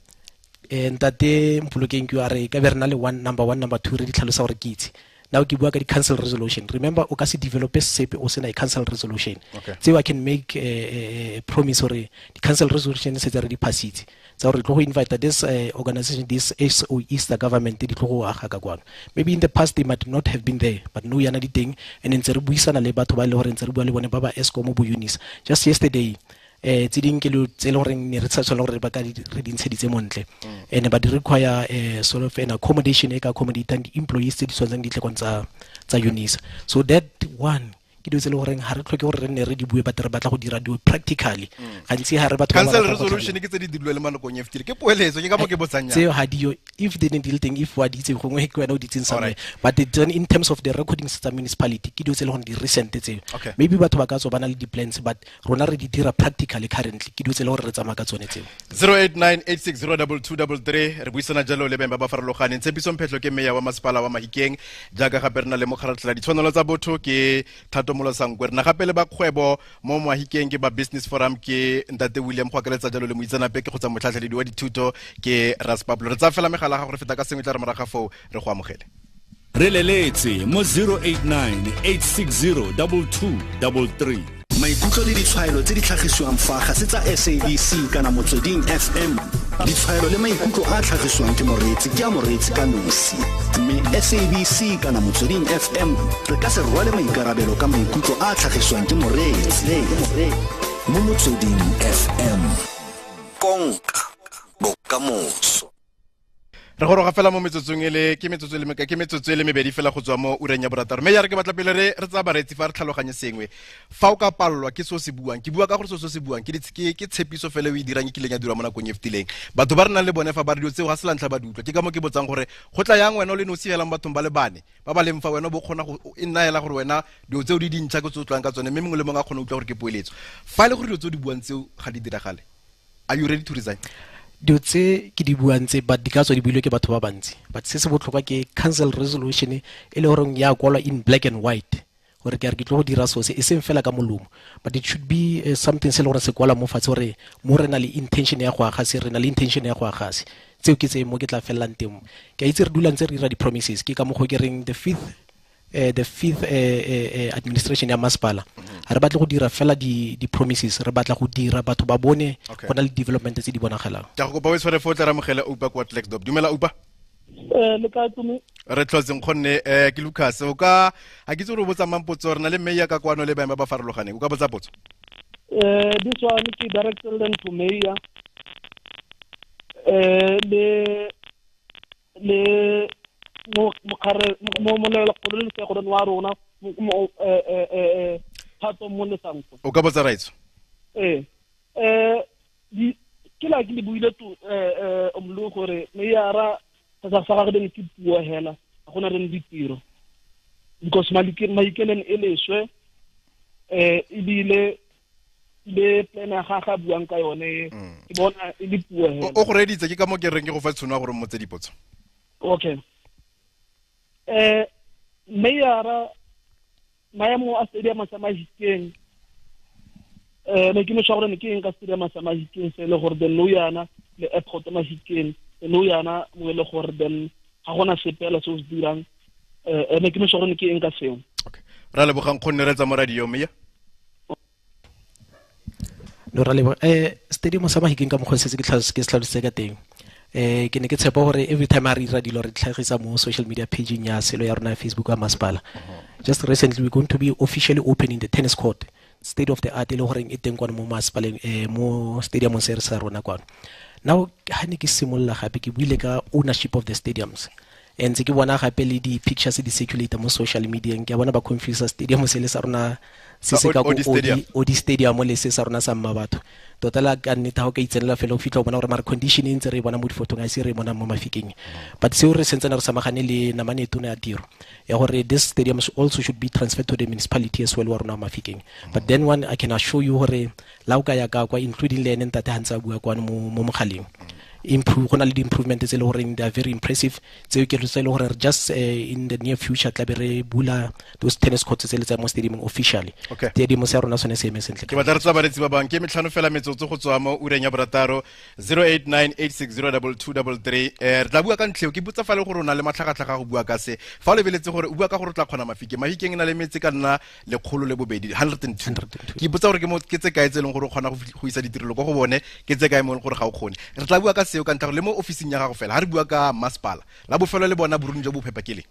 Ntate Mpolokeng ke a re ka be re na le number 1 number 2 re di tlhalosa gore ke itse. Now ke bua ka di council resolution. Remember o ka se develope sepe o sena council resolution. Tseo I can make a promise gore di council resolution se tse re di passitse. Tsa gore tlo go invite this organization, this SOE, the government di tlo go aga ka kwano. Maybe in the past they might not have been there, but no yana di teng and ntse re buisana le batho ba le gore ntse re bua le bone ba ba Eskom bo Unisa. Just yesterday tse dingwe ke lo tse le goreng ne re sa tshwanela gore ba ka re di ntsheditse montle. And but require sort of an accommodation e ka accommodate di employees tse di tshwanetseng di tle kwa tsa Unisa. So that one ke dilo tse le goreng ha re tlhoke gore re nne re di bue, but re batla go dira dilo practically. Gantsi ha re batho ba council resolution ke tse di dirilwe le manakong e fetile ke poeletso ke ka mo ke botsang tseo ha dio if they didn't deal thing if wa di itse gongwe ke wena o di itseng somewhere, but then in terms of the recordings tsa municipality ke dilo tse le gore di recent tseo. Maybe batho ba ka tswa ba na le di plans, but rona re di dira practically currently ke dilo tse le gore re tsamaya ka tsone tseo. 0898602233 re buisana jalo le beng ba ba farologaneng. Tshepiso Mphetlo ke meya wa masepala wa Mahikeng, jaaka gape re na le mokgaratlhela ditshwanelo tsa botho ke Thato Molosankwe. Re na gape le ba kgwebo mo Mahikeng ke ba Business Forum ke Ntate William, go akaretsa jalo le moitseanape ke kgotsa motlhatlheledi wa dithuto ke Ras Pablo. Re tsaya fela megala ga gore feta ka sengwe tla re moraga foo re go amogele. Re leletse mo 089 860 2233. Maikutlo le ditshwaelo tse di tlhagisiwang fa ga se tsa SABC kana Motsweding FM. Ditshwaelo le maikutlo a tlhagisiwang ke moreetsi ke a moreetsi ka nosi, mme SABC kana Motsweding FM re ka se rwale maikarabelo ka maikutlo a tlhagisiwang ke moreetsi mo Motsweding FM. Konka bokamoso. Re goroga fela mo metsotsong e le ke metsotso le ke metsotso e le mebedi fela go tswa mo ureng ya borataro. Mme ya re ke batla pele re tsaya bareetsi fa re tlhaloganye sengwe. Fa o ka palelwa ke so se buang, ke bua ka gore so se buang ke tshepiso fela o e dirang e kileng ya dirwa mo nakong e fetileng. Batho ba re nang le bone fa ba re dilo tseo ga se la ntlha ba di utlwa. Ke ka mo ke botsang gore go tla yang wena o le nosi fela mo bathong ba le bane ba ba leng fa wena bo kgona go e nna hela gore wena dilo tseo di dintšha ke tse o utlwang ka tsone, mme mongwe le mongwe a kgone go utlwa gore ke poeletso. Fa e le gore dilo tseo di buang tseo ga di diragale, are you ready to resign? Dilo tse ke di buang tse but di ka tswa di builwe ke batho ba bantsi, but se se botlhokwa ke council resolution e le goreng ya kwalwa in black and white gore ke re ke tlo go dira so se e seng fela ka molomo, but it should be something se le gore se kwala mo fatshe gore mo re na le intention ya go aga se, re na le intention ya go aga se. Tseo ke tse mo ke tla fellang teng. Ke a itse re dula ntse re dira di-promises, ke ka mokgwa ke reng the fifth administration ya masepala ga re batle go dira fela di-promises, re batla go dira batho ba bone go na le development tse di bonagalang. Ke go kopa o tshware fo tla ramogela Oupa kwa Klerksdorp. Dumela Oupa. Le kae Tumi? Re tlhotseng gonne ke Lucas. O ka ha ke itse gore o botsa mang potso, re na le mayor ka kwano le baeng ba ba farologaneng. O ka botsa potso? This one ke directed to mayor. Le Le mo mokgare mo molela go le wa rona mo Thato mo lesanko. O ka botsa raitso. Di ke la ke le buile tu omlo gore meyara sa sa ga re ke puo hela ga gona re ditiro. Because maikenen e leswe ebile le plana ga ga buang ka yone ke bona e le puo hela. O go reditse ke ka mo ke reng ke go fa tshono ya gore mmotse dipotso. Okay. Meyara maemo a stadium sa Mahikeng ne ke mo gore ne ke eng ka stadium sa Mahikeng se le gore then no yana le airport Mahikeng no yana mo le gore then ga gona sepela se o se dirang ne ke mo gore ne ke eng ka seo. Okay. Ra lebogang kgonne re tsa mo radio meya. No ra leboga stadium sa Mahikeng ka mokgwa se ke tlhalositse ka teng. Ke ne ke tshepa gore every time a re dira dilo re tlhagisa mo social media page ya selo ya rona Facebook ya masepala. Just recently we're going to be officially opening the tennis court, state of the art e le goreng e teng kwano mo masepaleng mo stadiumong se re sa rona kwano. Now ha ne ke simolola gape ke buile ka ownership of the stadiums. And ke bona gape le di pictures di circulate mo social media ke bona ba confuse stadium se le sa rona se se ka go Odi Stadium le se sa rona sa Mmabatho. Tota la ka nnete ha o ka itsenela fela o fitlha o bona gore mare condition e ntse re bona mo difotong a se re bona mo Mafikeng. But seo re sentse re samagane le namane e tona ya tiro ya gore this stadium also should be transferred to the municipality as well wa rona Mafikeng. But then one I can assure you gore la o ka ya ka kwa including le ene ntate ha ntse a bua kwano mo mogaleng. Improve go na le di-improvement tse e le goreng they are very impressive tseo ke tse e le gore just in the near future tla be re bula those tennis courts tse le tsa mo stadium officially. Okay. Stadium sa rona sone se eme sentle. Ke batla re tsa baretsi ba bang ke metlhano fela metsotso go tswa mo ureng ya borataro 0898602233. Re tla bua ka ntlheo ke botsa fa le gore o na le matlhagatlhaga go bua ka se fa o lebeletse gore o bua ka gore o tla kgona Mafikeng. Mafikeng e na le metse ka nna 102 102. Ke botsa gore ke mo ke tse kae tse e leng gore o kgona go isa ditirelo kwa go bone ke tse kae mo e leng gore ga o kgone. Re tla bua ka seo ka ntlha le mo officing ya gago fela ha re bua ka masepala la bofelo le bona boruni jo bo phepa ke le.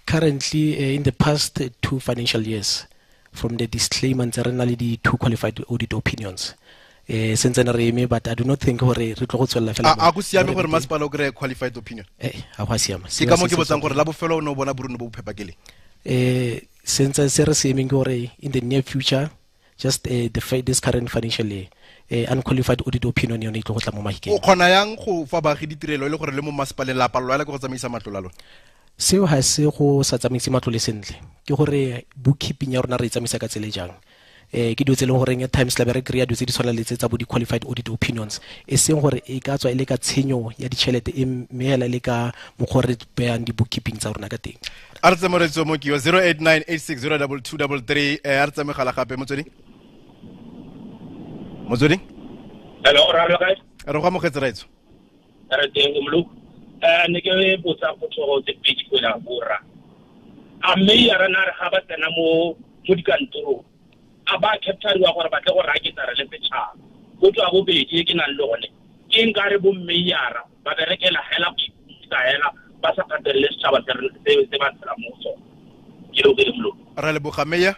Currently in the past 2 financial years from the disclaimer ntse re na le di 2 qualified audit opinions sentse re eme but I do not think gore re tlo go tswella fela. A go siame gore masepala o kry qualified opinion? A go siama. Ke ka mo ke botsang gore la bofelo o ne o bona boruni bo bo phepa ke le. Sentse se re se emeng ke gore in the near future just this current financial year unqualified audit opinion yone e tlo go tla mo Mahikeng. O kgona yang go fa baagi ditirelo e le gore le mo masepaleng la palelwa le go tsamaisa matlole a lona? Seo ha se go sa tsamaise matlole sentle ke gore bookkeeping ya rona re e tsamaisa ka tsela e jang. Ke dilo tse e leng goreng at times la be re kry-a dilo tse di tshwana le tse tsa bo di-qualified audit opinions e seng gore e ka tswa e le ka tshenyo ya ditšhelete e mme hela le ka mokgwa re beyang di-bookkeeping tsa rona ka teng. A re tse moretso mo ke yo 0898602233. A re tsamegala gape motsweding. Motsweding? Hello, ra le kae? Re go amogetse raitso. Re teng mlo. Ne ke botsa potso tse pedi kwela borra. A mme ya rena re ga ba tsena mo dikantorong a ba capture-iwa gore ba tle go raketsa re le setšhaba. Go tswa bobedi ke nang le gone ke nka re bo mmeyara ba berekela hela go ikutlwa hela ba sa kgathelele setšhaba se ba tsela mo go sone. Ke le go mlo. Ra leboga meya.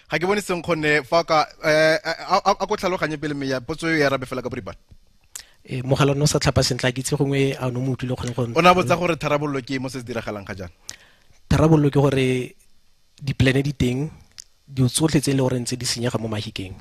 Ga ke bone seng kgonne fa ka a ko tlhaloganye pele meya potso e arabe fela ka boripana. Mogala no sa tlhapa sentle ke itse gongwe a no mo utlwile kgone go. O na botsa gore tharabollo ke mo se se diragalang ga jaana. Tharabollo ke gore di-plan di teng dilo tsotlhe tse e le goreng tse di senyega mo Mahikeng.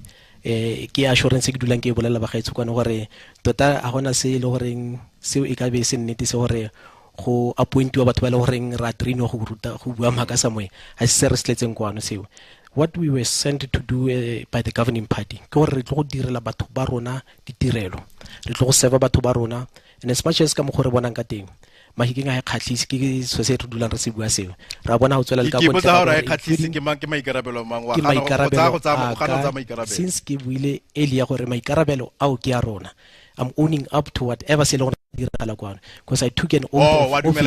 Ke assurance ke dulang ke e bolela bagaetsho kwana gore tota a gona se e le goreng seo e ka be se nnete se gore go appointiwa batho ba e le goreng ra trainiwa go ruta go bua maaka somewhere ga se se re se tletseng kwano seo. What we were sent to do by the governing party ke gore re tlo go direla batho ba rona ditirelo, re tlo go serve batho ba rona and as much as ka mokgwa re bonang ka teng Mahikeng a e kgatlhise ke so se re dulang re se bua seo ra bona go tswela le ka Ke botsa gore a e kgatlhise ke mang ke maikarabelo mang wa gana go tsaya maikarabelo. Since ke buile earlier gore maikarabelo ao ke a rona, I'm owning up to whatever se le gore diragala kwano because I took an oath of office.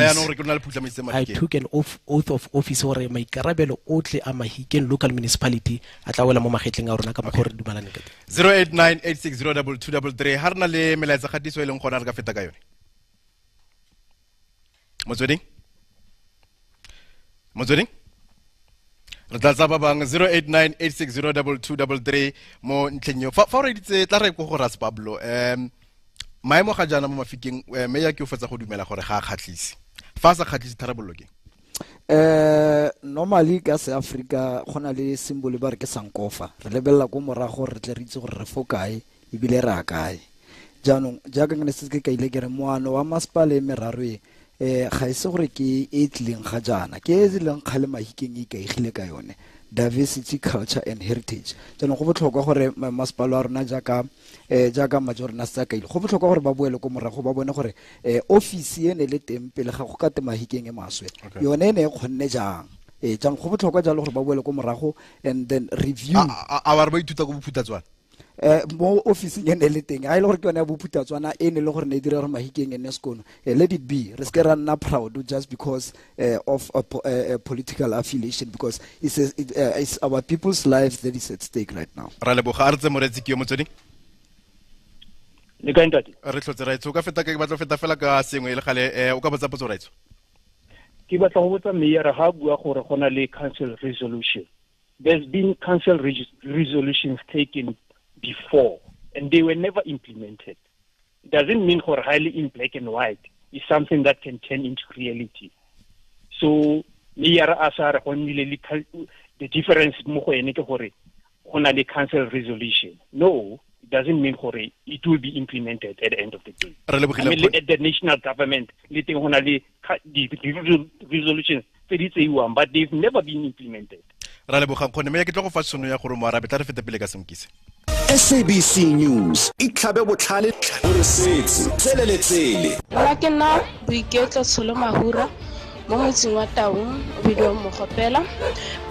I took an oath of office gore maikarabelo otlhe a Mahikeng local municipality a tla wela mo magetleng a rona ka mokgwa re dumalaneng ka teng. 0898602233 ha re na le melaetsa kgatiso e leng gona re ka feta ka yone. Motsweding? Motsweding? Re tla tsa ba bang 0898602233 mo ntlheng eo. Fa o reditse tla re ko go Ras Pablo. Maemo ga jaana mo Mafikeng, mme ya ke o fetsa go dumela gore ga a kgatlhise. Fa a sa kgatlhise, tharabollo ke? Normally ka se Africa go na le symbol ba re ke sankofa. Re lebelela ko morago re tle re itse gore re fo kae ebile re a kae. Jaanong jaaka ke ne setse ke kaile ke re moano wa masepala e meraro e, ga e se gore ke e tlileng ga jaana, ke e leng kgale Mahikeng e ikaegile ka yone, diversity, culture and heritage. Jaanong go botlhokwa gore masepala wa rona jaaka major rena setse a kaile, go botlhokwa gore ba boele ko morago ba bone gore office e ne le teng pele ga go ka te Mahikeng e maswe, yone e ne e kgonne jang. Jaanong go botlhokwa jalo gore ba boele ko morago and then review. A wa re ba ithuta ko Bophuthatswana? Mo officing e ne le teng, a e le gore ke yone ya Bophuthatswana e ne le gore ne e dira gore Mahikeng e nne sekono. Let it be, re seke ra nna proud just because of a political affiliation, because it's our people's lives that is at stake right now. Ra leboga. A re tse moreetsi ke yo motsweding. Le kae ntate? Re tlhotse raetsho. O ka feta, ke batla go feta fela ka sengwe e le gale, o ka botsa potso raetsho. Ke batla go botsa mayor ga a bua gore go na le council resolution. There's been council resolutions taken before and they were never implemented. It doesn't mean gore highly in black and white is something that can turn into reality. So mayor a sa re go nnile le the difference mo go ene ke gore go na le council resolution. No, it doesn't mean gore it will be implemented at the end of the day. Re lebogile I mean, nkgonne. at the national government le teng go na le di resolutions tse di tseiwang, but they've never been implemented. Ra lebogang kgone mme ke tlo go fa tšhono ya gore mo arabe, tla re fete pele ka senkise. SABC News itlhabe botlhale o re setse tsele le tsele. Nna ke nna Boiketlo Tsholo Mahura mo motseng wa Taung, o bidiwang Mogopela,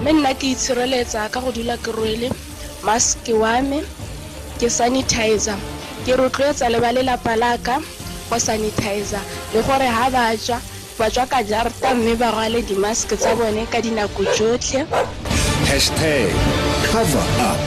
mme nna ke itshireletsa ka go dula ke rwele mask wa me, ke sanitizer, ke rotloetsa le ba lelapa la ka go sanitizer, le gore ha ba tswa, ba tswa ka jarta mme ba rwale di-mask tsa bone ka dinako tsotlhe. #CoverUp.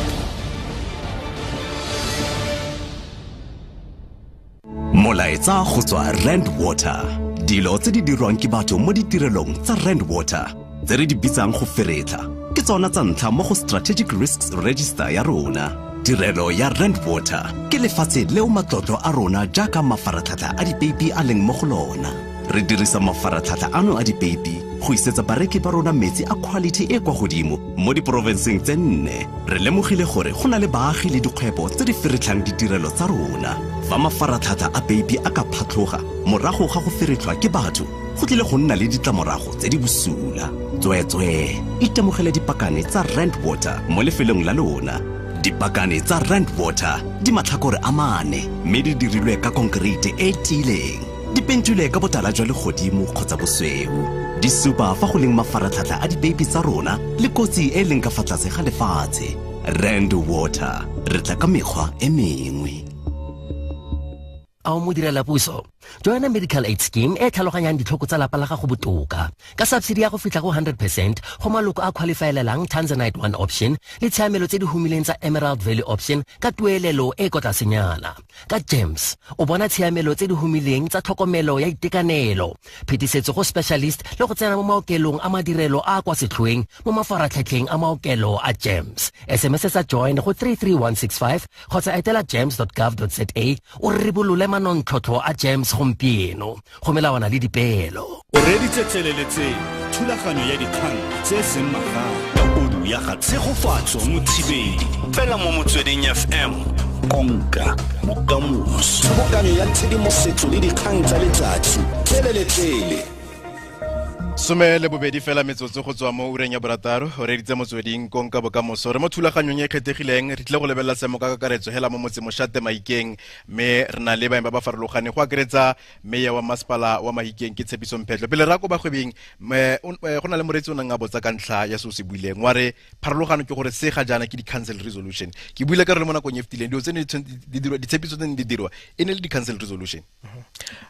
Molaetsa go tswa Rand Water. Dilo tse di dirwang ke batho mo ditirelong tsa Rand Water tse re di bitsang go feretlha ke tsona tsa ntlha mo go Strategic Risks Register ya rona. Tirelo ya Rand Water ke lefatshe leo matlotlo a rona jaaka mafaratlhatlha a dipeipi a leng mo go lona. Re dirisa mafaratlhatlha ano a dipeipi go isetsa bareki ba rona metsi a quality e kwa godimo mo diporofenseng tse 4. Re lemogile gore go na le baagi le dikgwebo tse di feretlhang ditirelo tsa rona. Fa mafaratlhatlha a peipi a ka phatlhoga morago ga go feretlhwa ke batho, go tlile go nna le ditlamorago tse di bosula. Tsweetswee itemogele dipakane tsa Rand Water mo lefelong la lona. Dipakane tsa Rand Water di matlhakore a mane mme di dirilwe ka konkereite e tiileng, di pentilwe ka botala jwa legodimo kgotsa bosweu, di supa fa go leng mafaratlhatlha a dipeipi tsa rona le kotsi e leng ka fa tlase ga lefatshe. Rand Water, re tla ka mekgwa e mengwe. A o modirela puso? Joina medical aid scheme e tlhaloganyang ditlhoko tsa lapa la gago botoka ka subsidy ya go fitlha go 100% go maloko a qualifyelelang Tanzanite One option le tshiamelo tse di humileng tsa Emerald Value option ka tuelelo e ko tlasenyana. Ka GEMS o bona tshiamelo tse di humileng tsa tlhokomelo ya itekanelo, phetisetso go specialist le go tsena mo maokelong a madirelo a kwa setlhoeng mo mafaratlhatlheng a maokelo a GEMS. SMS sa join go 33165 kgotsa etela gems.gov.za o ribolole manontlhotlho a GEMS gompieno go melawana le dipeelo. O reditse tseleletseng thulaganyo ya dikgang tse seng magang ka kodu ya ga Tshegofatso Mothibedi, fela mo Motsweding FM, konka bokamoso. Tshobokanyo ya tshedimosetso le dikgang tsa letsatsi tseleletsele. 12 fela metsotso go tswa mo ureng ya 6. O reditse Motsweding, konka bokamoso. Re mo thulaganyong e kgethegileng, re tlile go lebelela seemo ka kakaretso hela mo motse mošate Mahikeng, mme re na le baeng ba ba farologaneng go akaretsa meya wa masepala wa Mahikeng ke Tshepiso Mphetlho. Pele re ya ko bagwebing, go na le moreetsi o neng a botsa ka ntlha ya se o se buileng, wa re pharologano ke gore se ga jaana ke di-council resolution. Ke buile ka re le mo nakong e fetileng dilo tse ne di dirwa, ditshepiso tse ne di dirwa e ne le di-council resolution.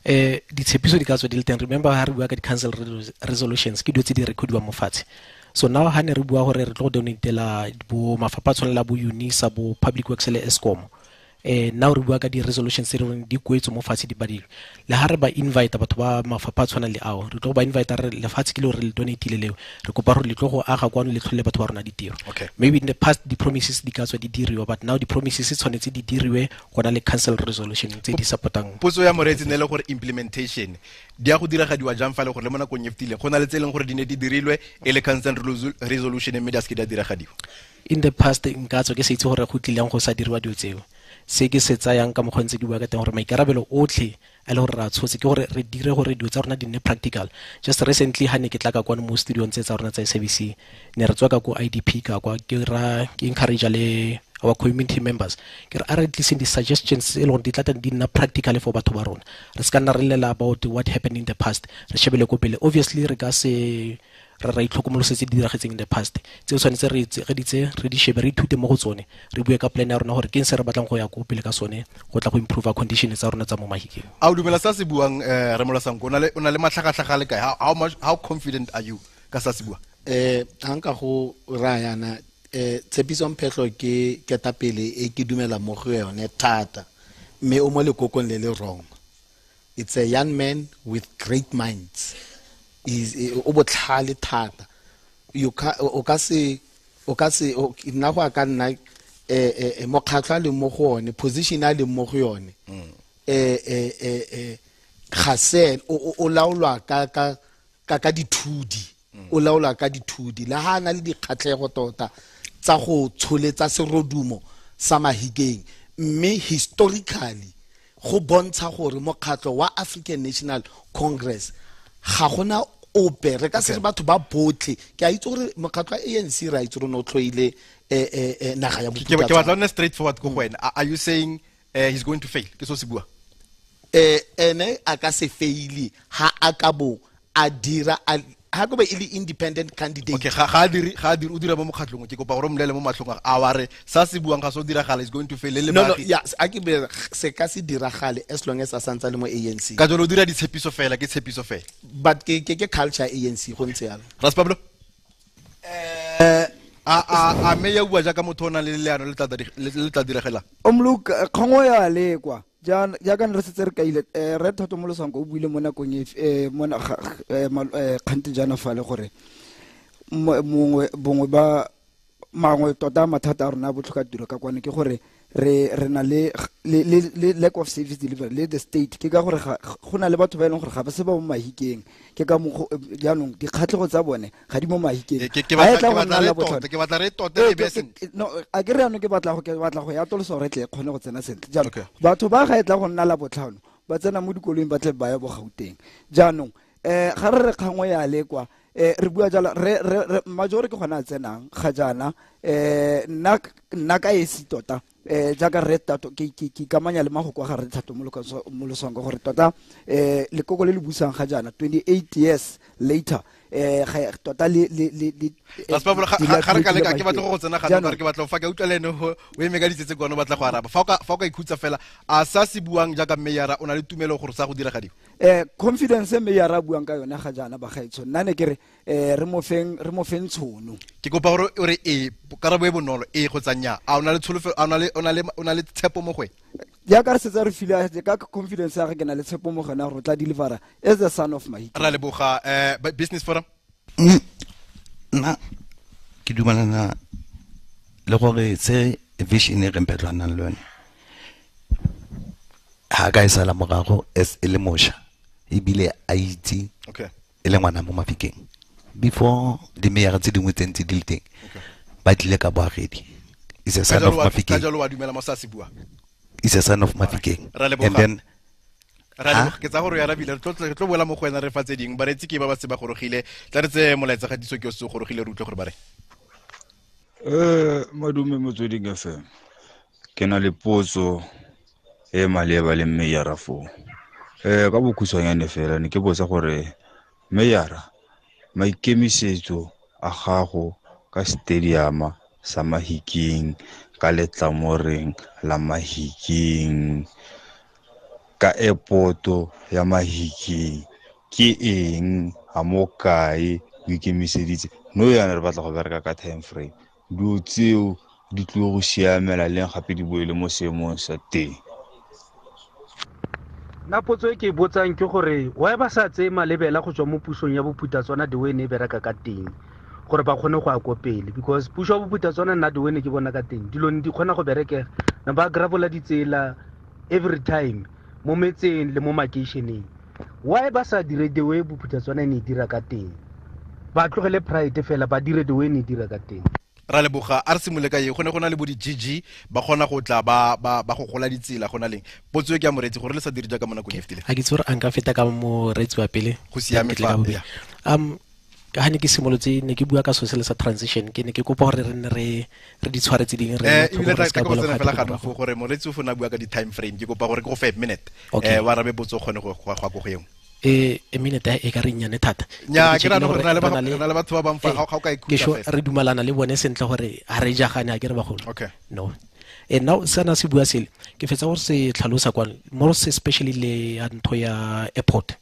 Ditshepiso di ka tswa di le teng. Remember ha re bua ka di-council resolutions, ke dilo tse di recodiwang mo fatshe. So now ha ne re bua gore re tlo go donatela bo mafapha a tshwanela bo Unisa, bo Public Works le Eskom, Now re bua ka di-resolutions tse re di kwetswe mo fatshe di badilwe. Le ha re ba invite batho ba mafapha a tshwanang le ao, re tlo ba invite re lefatshe ke le gore le donatile leo, re kopa gore le tlo go aga kwano le tlhole batho ba rona ditiro. Maybe in the past the promises di ka tswa di diriwa, but now the promises tshwanetse di diriwe go na le council resolution tse di supportang. Potso ya moreetsi ne le gore implementation di ya go diragadiwa jang fa le gore le mo nakong e fetileng go na le tse e leng gore di ne di dirilwe e le council resolution mme di a seke di a diragadiwa. In the past nka tswa ke se itse gore go tlileng go sa diriwa dilo tseo. Se ke se tsayang ka mokgwa ntse ke bua ka teng gore maikarabelo otlhe a le gore re a tshotse ke gore re dire gore dilo tsa rona di nne practical. Just recently ha ne ke tla ka kwano mo studiong tse tsa rona tsa SABC, ne re tswa ka ko IDP ka kwa, ke ra ke encourage le our community members ke re a re tliseng di-suggestions e leng gore di tla tla di nna practical for batho ba rona. Re se ka nna re lela about what happened in the past, re shebele ko pele. Obviously re ka se re ra itlhokomolosetse di diragetseng in the past, tse o tshwanetse re di tse re di shebe, re ithute mo go tsone, re bue ka plan ya rona gore ke eng se re batlang go ya ko pele ka sone go tla go improve condition tsa rona tsa mo Mahikeng. A o dumela sa se buang Re Molosanko? O na le matlhagatlhaga le kae? How much, how confident are you ka sa se buang? Ha nka go raya yana, Tshepiso Mphehlo ke ketapele e ke dumela mo go yone thata, mme o mo lekokong le le wrong. It's a young man with great minds. Is o botlhale thata. You ka o ka se nna go a ka nna mokgatlho a leng mo go one, position a leng mo go yone, ga se o laolwa ka ka ka dithudi, o laolwa ka dithudi. Le ha na le dikgatlhego tota tsa go tsholetsa serodumo sa Mahikeng, mme historically go bontsha gore mokgatlho wa African National Congress ga gona ope re ka se re batho ba botlhe. Ke a itse gore mokgatlho wa ANC re a itse gore o tlhoile naga ya Ke batla nne straight forward ko go wena. Are you saying he's going to fail? Ke so se bua. Ene a ka se faile ha a ka bo a dira ha go be e le independent candidate. Okay, ga a dire o dira mo mokgatlhong, ke kopa gore o mmolele mo matlhong a wa re sa se buang ga se o diragala is going to fail le No, yeah, a ke be se ka se diragale as long as a santse le mo ANC. Ka jalo o dira ditshepiso fela, ke tshepiso fela. But ke culture ANC go ntse yalo. Ras Pablo? A me ya bua jaaka motho o nang le leano le tla diragela. Omlook kgongwe ya lekwa. Jaaka re setse re kaile, Re Thato Molosanko o buile mo nakong e mo kgante jaana fale gore mongwe bongwe ba mangwe tota mathata a rona a botlhoka tiro ka kwane ke gore re na le lack of service delivery le the state. Ke ka gore go na le batho ba e leng gore ga ba se ba mo Mahikeng, ke ka mo jaanong dikgatlhego tsa bone ga di mo Mahikeng. Ke batla re tote e be sentle. No, a ke re ano ke batla go ya atolosa gore tle kgone go tsena sentle. Jaanong batho ba ga e tla go nna la botlhano ba tsena mo dikoloing ba tle ba ya bo Gauteng. Jaanong ga re re kgangwe ya lekwa, re bua jalo re major ke gona a tsenang ga jaana, nna ka esi tota, jaaka re Thato ke ikamanya le magoko a ga re Thato Molosanko gore tota lekoko le le busang ga jaana 28 years later tota le Ras Pablo ga re ka leka ke batla go tsena ga nna ke batla fa ke utlwa le ene o eme ka ditsetse kwana o batla go araba. Fa o ka ikhutsa fela a sa se buang jaaka meyara o na le tumelo gore sa go diragadiwa. Confidence e meyara a buang ka yone ga jaana bagaetsho, nna ne ke re re mo feng tshono. Ke kopa gore o re e karabo e bonolo e go tsanya a o na le tsholofelo, a o na le tshepo mo go ene? Jaaka re setse re file ka confidence ya ge ke na le tshepo mo go ena gore o tla delivera as the son of Mahikeng. Ra leboga. Business forum. Nna ke dumelana le gore se vision e re Mphehlo a nang le yone ha ka e sala morago as e le mosha ebile a itse e le ngwana mo Mafikeng before di-mayor tse dingwe tse ntse di le teng ba tlile ka boagedi. Is a son of Mafikeng. Ka jalo wa dumela mo sa se bua. Is a son of Mafikeng. And then ke tsa gore o arabile, re tlo boela mo go wena re fa tse dingwe. Bareetsi ke ba ba se ba gorogile, tla re tse molaetsa gatiso ke o se gorogile re utlwe gore ba re. Madume Motsweding FM. Ke na le potso e maleba le meyara foo. Ka bokhutshwanyane fela ne ke botsa gore meyara maikemisetso a gago ka stadium sa Mahikeng, ka letlamoreng la Mahikeng, ka airport ya Mahikeng ke eng, ha mo kae o ikemiseditse? No yana re batla go bereka ka time frame. Dilo tseo Di tlile go siamela leng gape di boele mo seemong sa teng? Nna potso e ke e botsang ke gore why ba sa tseye malebela go tswa mo pusong ya Bophuthatswana the way ne e bereka ka teng, gore ba kgone go ya ko pele, because puso ya Bophuthatswana nna the way ne ke bona ka teng dilo ne di kgona go berekega, ne ba gravola ditsela every time mo metseng le mo makeišeneng. Why ba sa dire the way Bophuthatswana e ne e dira ka teng? Ba tlogele pride fela, ba dire the way e ne e dira ka teng. Ra leboga, a re simole ka ye, go ne go na le bo di-GG ba kgona go tla ba go gola ditsela go na leng. Potso e ke ya moreetsi gore le sa dire jaaka mo nakong e fetileng. Ha ke itse gore a nka feta ka moreetsi wa pele. Go siame fa, ya. Ka ha ne ke simolotse, ne ke bua ka so sele sa transition, ke ne ke kopa gore re nne re di tshware tse dingwe, re ebile nne tla re ska ke go boela tsena fela gape ganong morago. fo gore moreetsi o fona bua ka di-time frame, ke kopa gore ke go fe minute. Okay. Wa arabe potso o kgone go ya ko go engwe. E minute e ka re nnyane thata. Nya, Ke ke nagana gore gore re na le re na le batho ba bang fa, ga o ka e ke khutla sure fela. re dumalana le bone sentle gore ha re jagane, ha ke re bagolo. Okay. No. Now sena se bua sele, ke fetsa gore se tlhalosa kwa, more especially le ya ntho ya airport.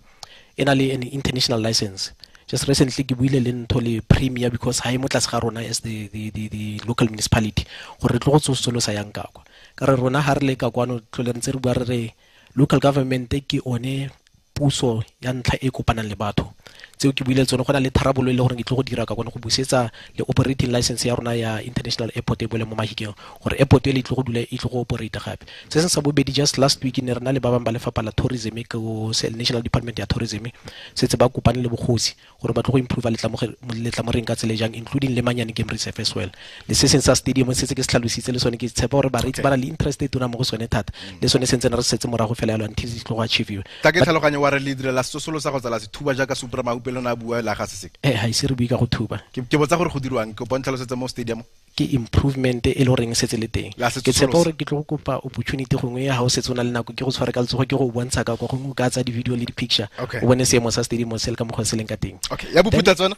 E na le an international license. Just recently ke buile le ntho le premier, because ha e mo tlase ga rona as the local municipality, gore re tlo go tsosolosa yang ka kwa. Ka re rona ha re le ka kwano, tlhole re ntse re bua re re local government ke one puso ya ntlha e kopanang le batho. Tseo ke buile tsone, go na le tharabololo e le gore ke tlo go dira ka kone go busetsa le operating license ya rona ya international airport e boele mo Mahikeng, gore airport e le tlo go dula e tlo go operate gape. Se seng sa bobedi, just last week ne re na le ba bangwe ba lefapha la tourism ko National Department ya Tourism, setse ba kopane le bogosi gore ba tlo go improve letlamoreng ka tsela e jang, including le Manyane Game Reserve as well. Le se seng sa stadium se se ke se tlhalositse le sone, ke tshepa gore bareetsi ba na le interest e tona mo go sone thata, le sone se ntse re setse morago fela yalo until se tlo go achieve. Tla ke tlhaloganye wa re le direla sesosolosa kgotsa la se thuba jaaka Supra Mahupe le na bua la ga se se. Ha ise re bue ka go thuba. Ke botsa gore go dirwang, ke kopa ntlhalosetsa mo stadium. Ke improvement e le goreng setse le teng. La se Ke tshepa tsosolosa. gore ke tlo go kopa opportunity gongwe ya ha o setse o na le nako, ke go tshware ka letsogo, ke go bontsha ka kwa gongwe o ka tsaya di-video le di-picture, Okay. o bone seemo sa stadium se le ka mokgwa se leng ka teng. Okay, ya Bophuthatswana?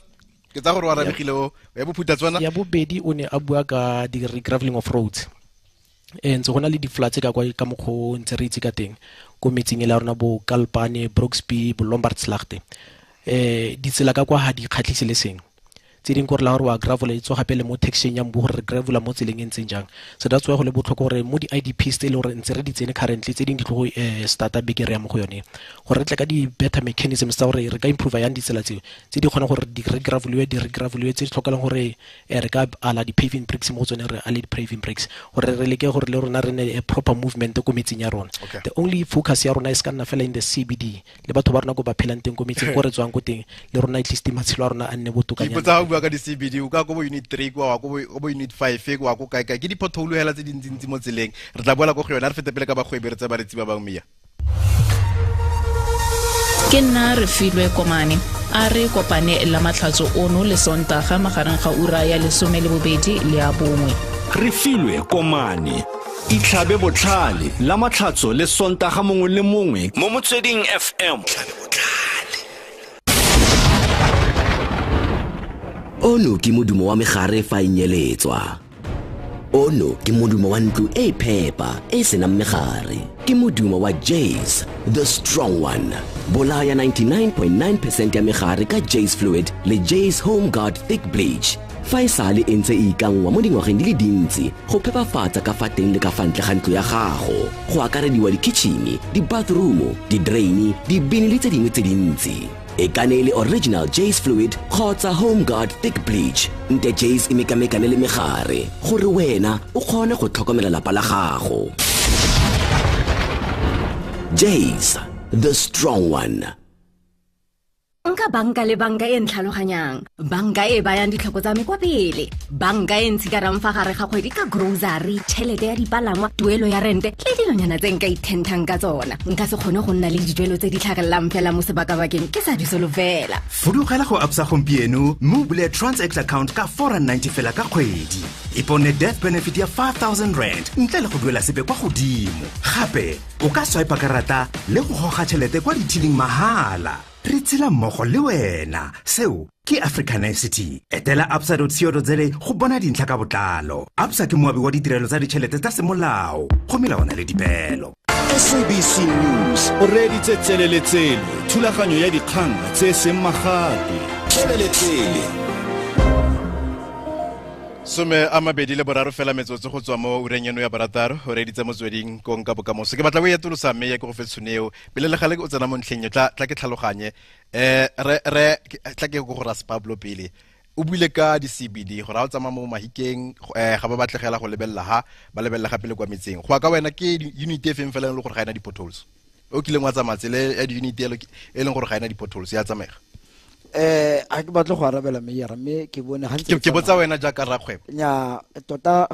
Ke tsaya gore o Ya arabegile o, ya Bophuthatswana? Ya bobedi o ne a bua ka di-regraveling of roads. Ntse go na le di-floods ka kwa ka mokgwa o ntse re itse ka teng ko metseng e le ya rona bo Kalpane, Brooksby, bo Lombardslaagte. Ditsela ka kwa ha di kgatlhise le seng. Tse dingwe ke gore la gore wa gravel e tswa gape le mo taxing ya mbu gore re gravela mo tseleng e ntseng jang. So that's why go le botlhokwa gore mo di-I D Ps tse e leng gore ntse re di tsene currently, tse dingwe di tlo go starta beke re ya mo go yone, gore re tle ka di-better mechanisms tsa gore re ka improve yang ditsela tseo, tse di kgonang gore di re graveliwe, di re graveliwe, tse di tlhokalang gore re ka ala di-paving bricks mo go tsone, re ale di-paving bricks, gore re leke gore le rona re nne a proper movement ko metseng ya rona. Okay. The only focus ya rona e se ka nna fela in the CBD, le batho ba rona ko ba phelang teng ko metseng, ko re tswang ko teng, le rona at least matshelo a rona a nne botokanyana. Ke ipotsa ha o bua ka di-CBD, o ka ko bo unit 3 kwa, wa ko bo unit 5 kwa, ko kae kae, ke di-pothole hela tse dintsintsi mo tseleng. Re tla boela ko go yona, re fete pele ka bagwebi, re tseye bareetsi ba bangwe mea. Ke nna re filwe Komane. A re kopane la matlhatso ono le Sontaga magareng ga ura ya 12 le ya 1. Re filwe Komane. Itlhabe botlhale la matlhatso le Sontaga mongwe le mongwe mo Motsweding FM. Ono ke modumo wa megare fa e nyeletswa. Ono ke modumo wa ntlo e phepa e senang megare. Ke modumo wa Jays, the strong one. Bolaya 99.9% ya megare ka Jays Fluid le Jays Home Guard Thick Bleach. Fa e sale e ntse e ikanngwa mo dingwageng di le dintsi go phepafatsa ka fa teng le ka fa ntle ga ntlo ya gago, go akarediwa di-kitchen, di-bathroom, di-drain, dibini le tse dingwe tse dintsi. E ka ne e le original Jays Fluid kgotsa Home Guard Thick Bleach. Nte Jays e mekamekane le megare gore wena o kgone go tlhokomela lapa la gago. Jays, the strong one. Nka banka le banka e ntlhaloganyang, banka e bayang ditlhoko tsa me kwa pele, banka e ntshikarang fa gare ga kgwedi ka grocery, tšhelete ya dipalangwa, tuelo ya rente le dilonyana tse nka ithenthang ka tsona. Nka se kgone go nna le dijwelo tse di tlhagelelang fela mo sebakabakeng ke sa di solofela. Fudugela go Absa gompieno mme o bule Transact account ka 490 fela ka kgwedi. Ipone death benefit ya 5000 rand ntle le go duela sepe kwa godimo. Gape o ka swipe karata le go goga tšhelete kwa dithiling mahala. Re tshela mmogo le wena. Seo ke Africanicity. Etela absa.co.za go bona dintlha ka botlalo. Absa ke moabi wa ditirelo tsa ditšhelete tsa semolao go melawana le dipeelo. SABC News o reeditse tsele le tsele, thulaganyo ya dikgang tse seng magatwe. Tsele le tsele. 23 fela metsotso go tswa mo ureng eno ya 6 o reditse motsweding konka bokamoso. Ke batla o etolosa mme ya ke go fe tshoneo pele le gale o tsena mo ntlheng tla ke tlhaloganye re tla ke go go Pablo pele o buile ka di CBD gore a o tsamaya mo Mahikeng ga ba batlegela go lebella ha ba lebella gape le kwa metseng go ka wena ke unit e feng fela le gore ga ena di potholes o kileng wa tsamaya tsele ya di unit e leng gore ga ena di potholes ya tsamaega. A ke batle go arabela meyara mme ke bone gantsi ke botsa wena jaaka rakgwebo nya tota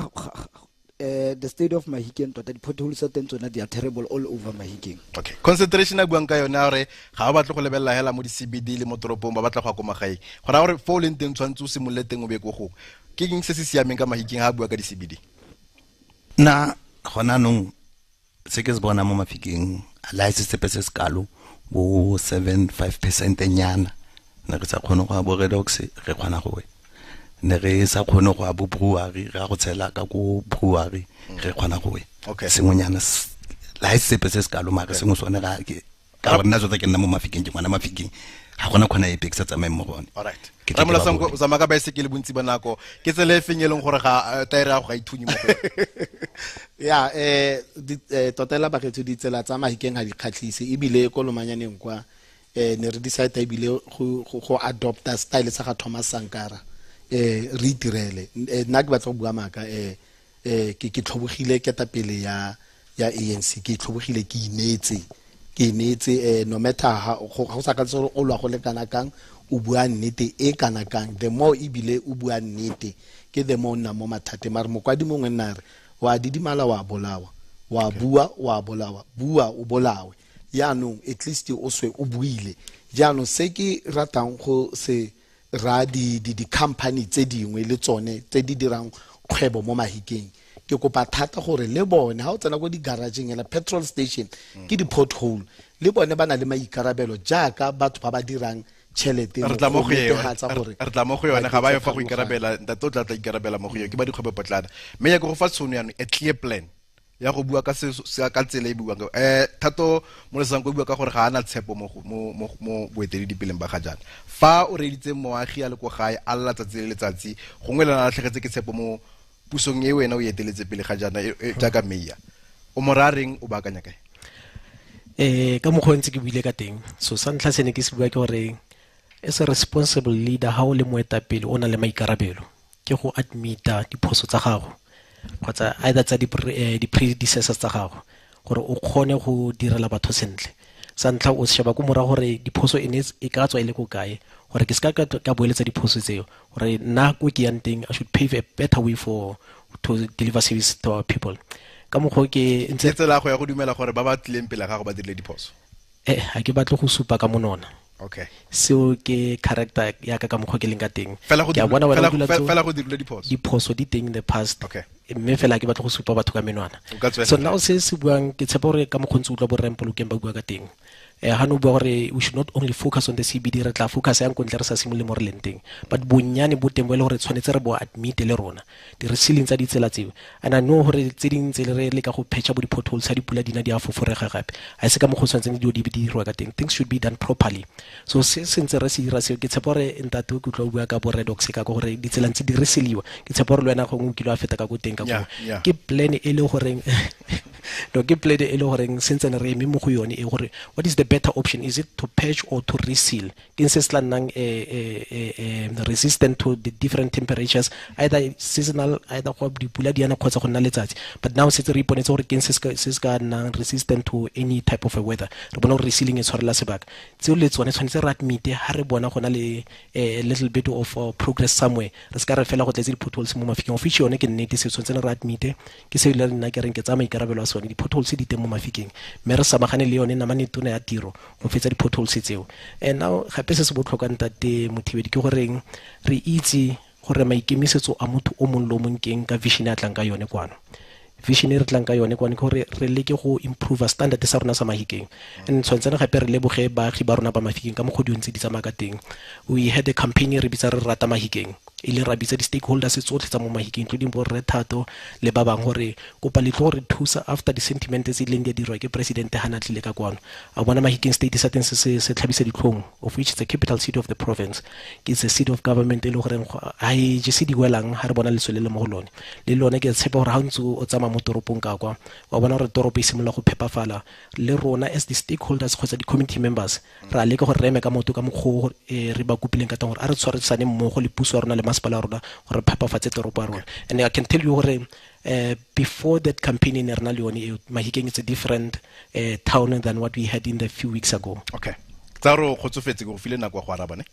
the state of Mahikeng tota di potholes tsa teng tsona they are terrible all over Mahikeng. Okay, concentration a buang ka yone gore ga ba batle go lebella hela mo di CBD le mo toropong ba batla go ya ko magaeng go ra gore fo o leng teng tshwantse o simolole teng o be ko go ke eng se se siameng ka Mahikeng ha bua ka di CBD? Na gona nong se ke se bona mo Mafikeng a la se sepe se sekalo bo 75% nyana ne re sa kgone go bo Redox re kgona go ne re sa kgone go bo brewery ra go tshela ka ko brewery re kgona go sengwenyana la e sepe se sekalo mare sengwe sone ga ke ka gore nna tsotsa ke nna mo Mafikeng ke ngwana Mafikeng ga gona kgona epe ke sa tsamaye mo gone. All right, Ramola Sanko o tsamaya ka baesekele bontsi ba nako ke tsela e feng e leng gore ga taere ya go ga ithunye mo go ya tota la bagetho ditsela tsa Mahikeng ga di kgatlhise ebile ko lomanyaneng kwa ne re decide ebile go adopta style sa ga Thomas Sankara re itirele nna ke batla go bua maka ke tlhobogile ketapele ya ANC ke tlhobogile ke ineetse no matter go sa ka tsore o lwa go le kana kang o bua nnete e kana kang the more ebile o bua nnete ke the more nna mo mathate mare mokwadi mongwe nna re wa didimala wa bolawa wa bua wa bolawa bua o bolawe jaanong at least o swe o buile. Jaanong se ke ratang go se ra di company tse dingwe le tsone tse di dirang kgwebo mo Mahikeng ke kopa thata gore le bone ha o tsena ko di-garageng ela petrol station ke di-pothole le bone ba na le maikarabelo jaaka batho ba ba dirang tšhelete re tla mo go yone ga ba yo fa go ikarabela ntate o tla ikarabela mo go yone ke ba dikgwebo potlana mme ya ke go fa tshono yanong a clear plan ya go bua ka se ka tsela e buang Thato Molosanko bua ka gore ga ana tshepo mo mo boeteledipeleng ba ga jaana fa o reditse moagi a le ko gae a lla tsatsi le letsatsi gongwe le na latlhegetse ke tshepo mo pusong e wena o eteletse pele ga jaana jaaka meya o mo ra reng o baakanya kae? Ka mokgwa ntse ke buile ka teng so sa ntlha se ne ke se bua ke gore as a responsible leader ha o le moetapele o na le maikarabelo ke go admita diphoso tsa gago kgotsa either tsa di-predecessors tsa gago gore o kgone go direla batho sentle. Sa ntlha o sheba ko morago gore diphoso e ka tswa e le ko kae gore ke se ka boeletsa diphoso tseo gore nna ko ke yang teng I should pave a better way for to deliver service to our people. Ka mokgwa ke ntse tsela go ya go dumela gore ba ba tlileng pele ga go ba dirile diphoso ga ke batle go supa ka monona. Okay, seo ke character ya ka mokgwa ke leng ka teng. Fela go dirile diphoso diphoso di teng in the past. Okay, mme fela ke batla go supa batho ka menwana. So now se se buang ke tshepa gore ka mokgwa ntse utlwa bo Rempolokeng ba bua ka teng ha no bua gore we should not only focus on the CBD re tla focus yang kontle re sa simolole mo re leng teng but bonyane bo teng bo e le gore tshwanetse re bo admit le rona di resealing tsa ditsela tseo and I know gore tse ding tse le re leka go patcha bo di-potholes tsa dipula dina di a foforega gape a se ka mokgwa tshwanetseng dilo di dirwa ka teng. Things should be done properly. So se sentse re se dira seo ke tshepa gore ntate o ke utlwa o bua ka bo Redox ka gore ditsela ntse di reseliwa ke tshepa gore le wena gongwe o kile wa feta ka ko teng ka ko ke plan e le goreng no ke plan e le goreng sentse re eme mo go yone e gore what is the better option, is it to patch or to reseal? Ke se se tla nnang resistant to the different temperatures either seasonal either go dipula di ana kgotsa go nna letsatsi but now setse re iponetse gore ke se se ka nnang resistant to any type of a weather re bona gore resealing e tshwarela sebaka tseo le tsone tshwanetse re admit ha re bona go na le a little bit of progress somewhere re se ka re fela go tletse di-potholes mo Mafikeng of which yone ke nnete se tshwanetse re admit ke se ile nna ke reng ke tsaya maikarabelo a sone di-potholes di teng mo Mafikeng mme re samagane le yone namane tona ya tiro go fetsa di-potholes tseo. And now gape se se botlhokwa ntate Mothibedi ke goreng re itse gore maikemisetso a motho o mongwe le o mongwe keng ka vision a tlang ka yone kwano. Vision e re tlang ka yone kwano ke gore re leke go improve standard sa rona sa Mahikeng and tshwanetse gape re leboge baagi ba rona ba Mafikeng ka mokgwa dilo ntse di tsamaya ka teng. We had a campaign re bitsa re rata Mahikeng E leng ra bitsa di-stakeholders tsotlhe tsa mo Mahikeng, including bo Rre Thato le ba bangwe, gore kopa le tlo re thusa after di-sentiment tse ileng di a dirwa ke president ha na tlile ka kwano. A bona Mahikeng state sa teng se se tlhabisa ditlhong, of which is the capital city of the province, ke the seat of government e le goreng ha e jese di welang ha re bona leswe le le mo go lone. Le lone ke tshepa gore ha o ntse o tsamaya mo toropong ka kwa, wa bona gore toropo e simolola go phepafala. Le rona as the stakeholders kgotsa di-community members ra leka gore re eme ka maoto ka mokgwa o re ba kopileng ka teng gore a re tshwarisane mmogo le puso ya rona le masepala wa rona gore re phepafatse toropo ya rona. And I can tell you gore before that campaign in rena le yone eo, Mahikeng is a different town than what we had in the few weeks ago. Okay. Tsa re o kgotsofetse, ke go file nako ya go araba, ne?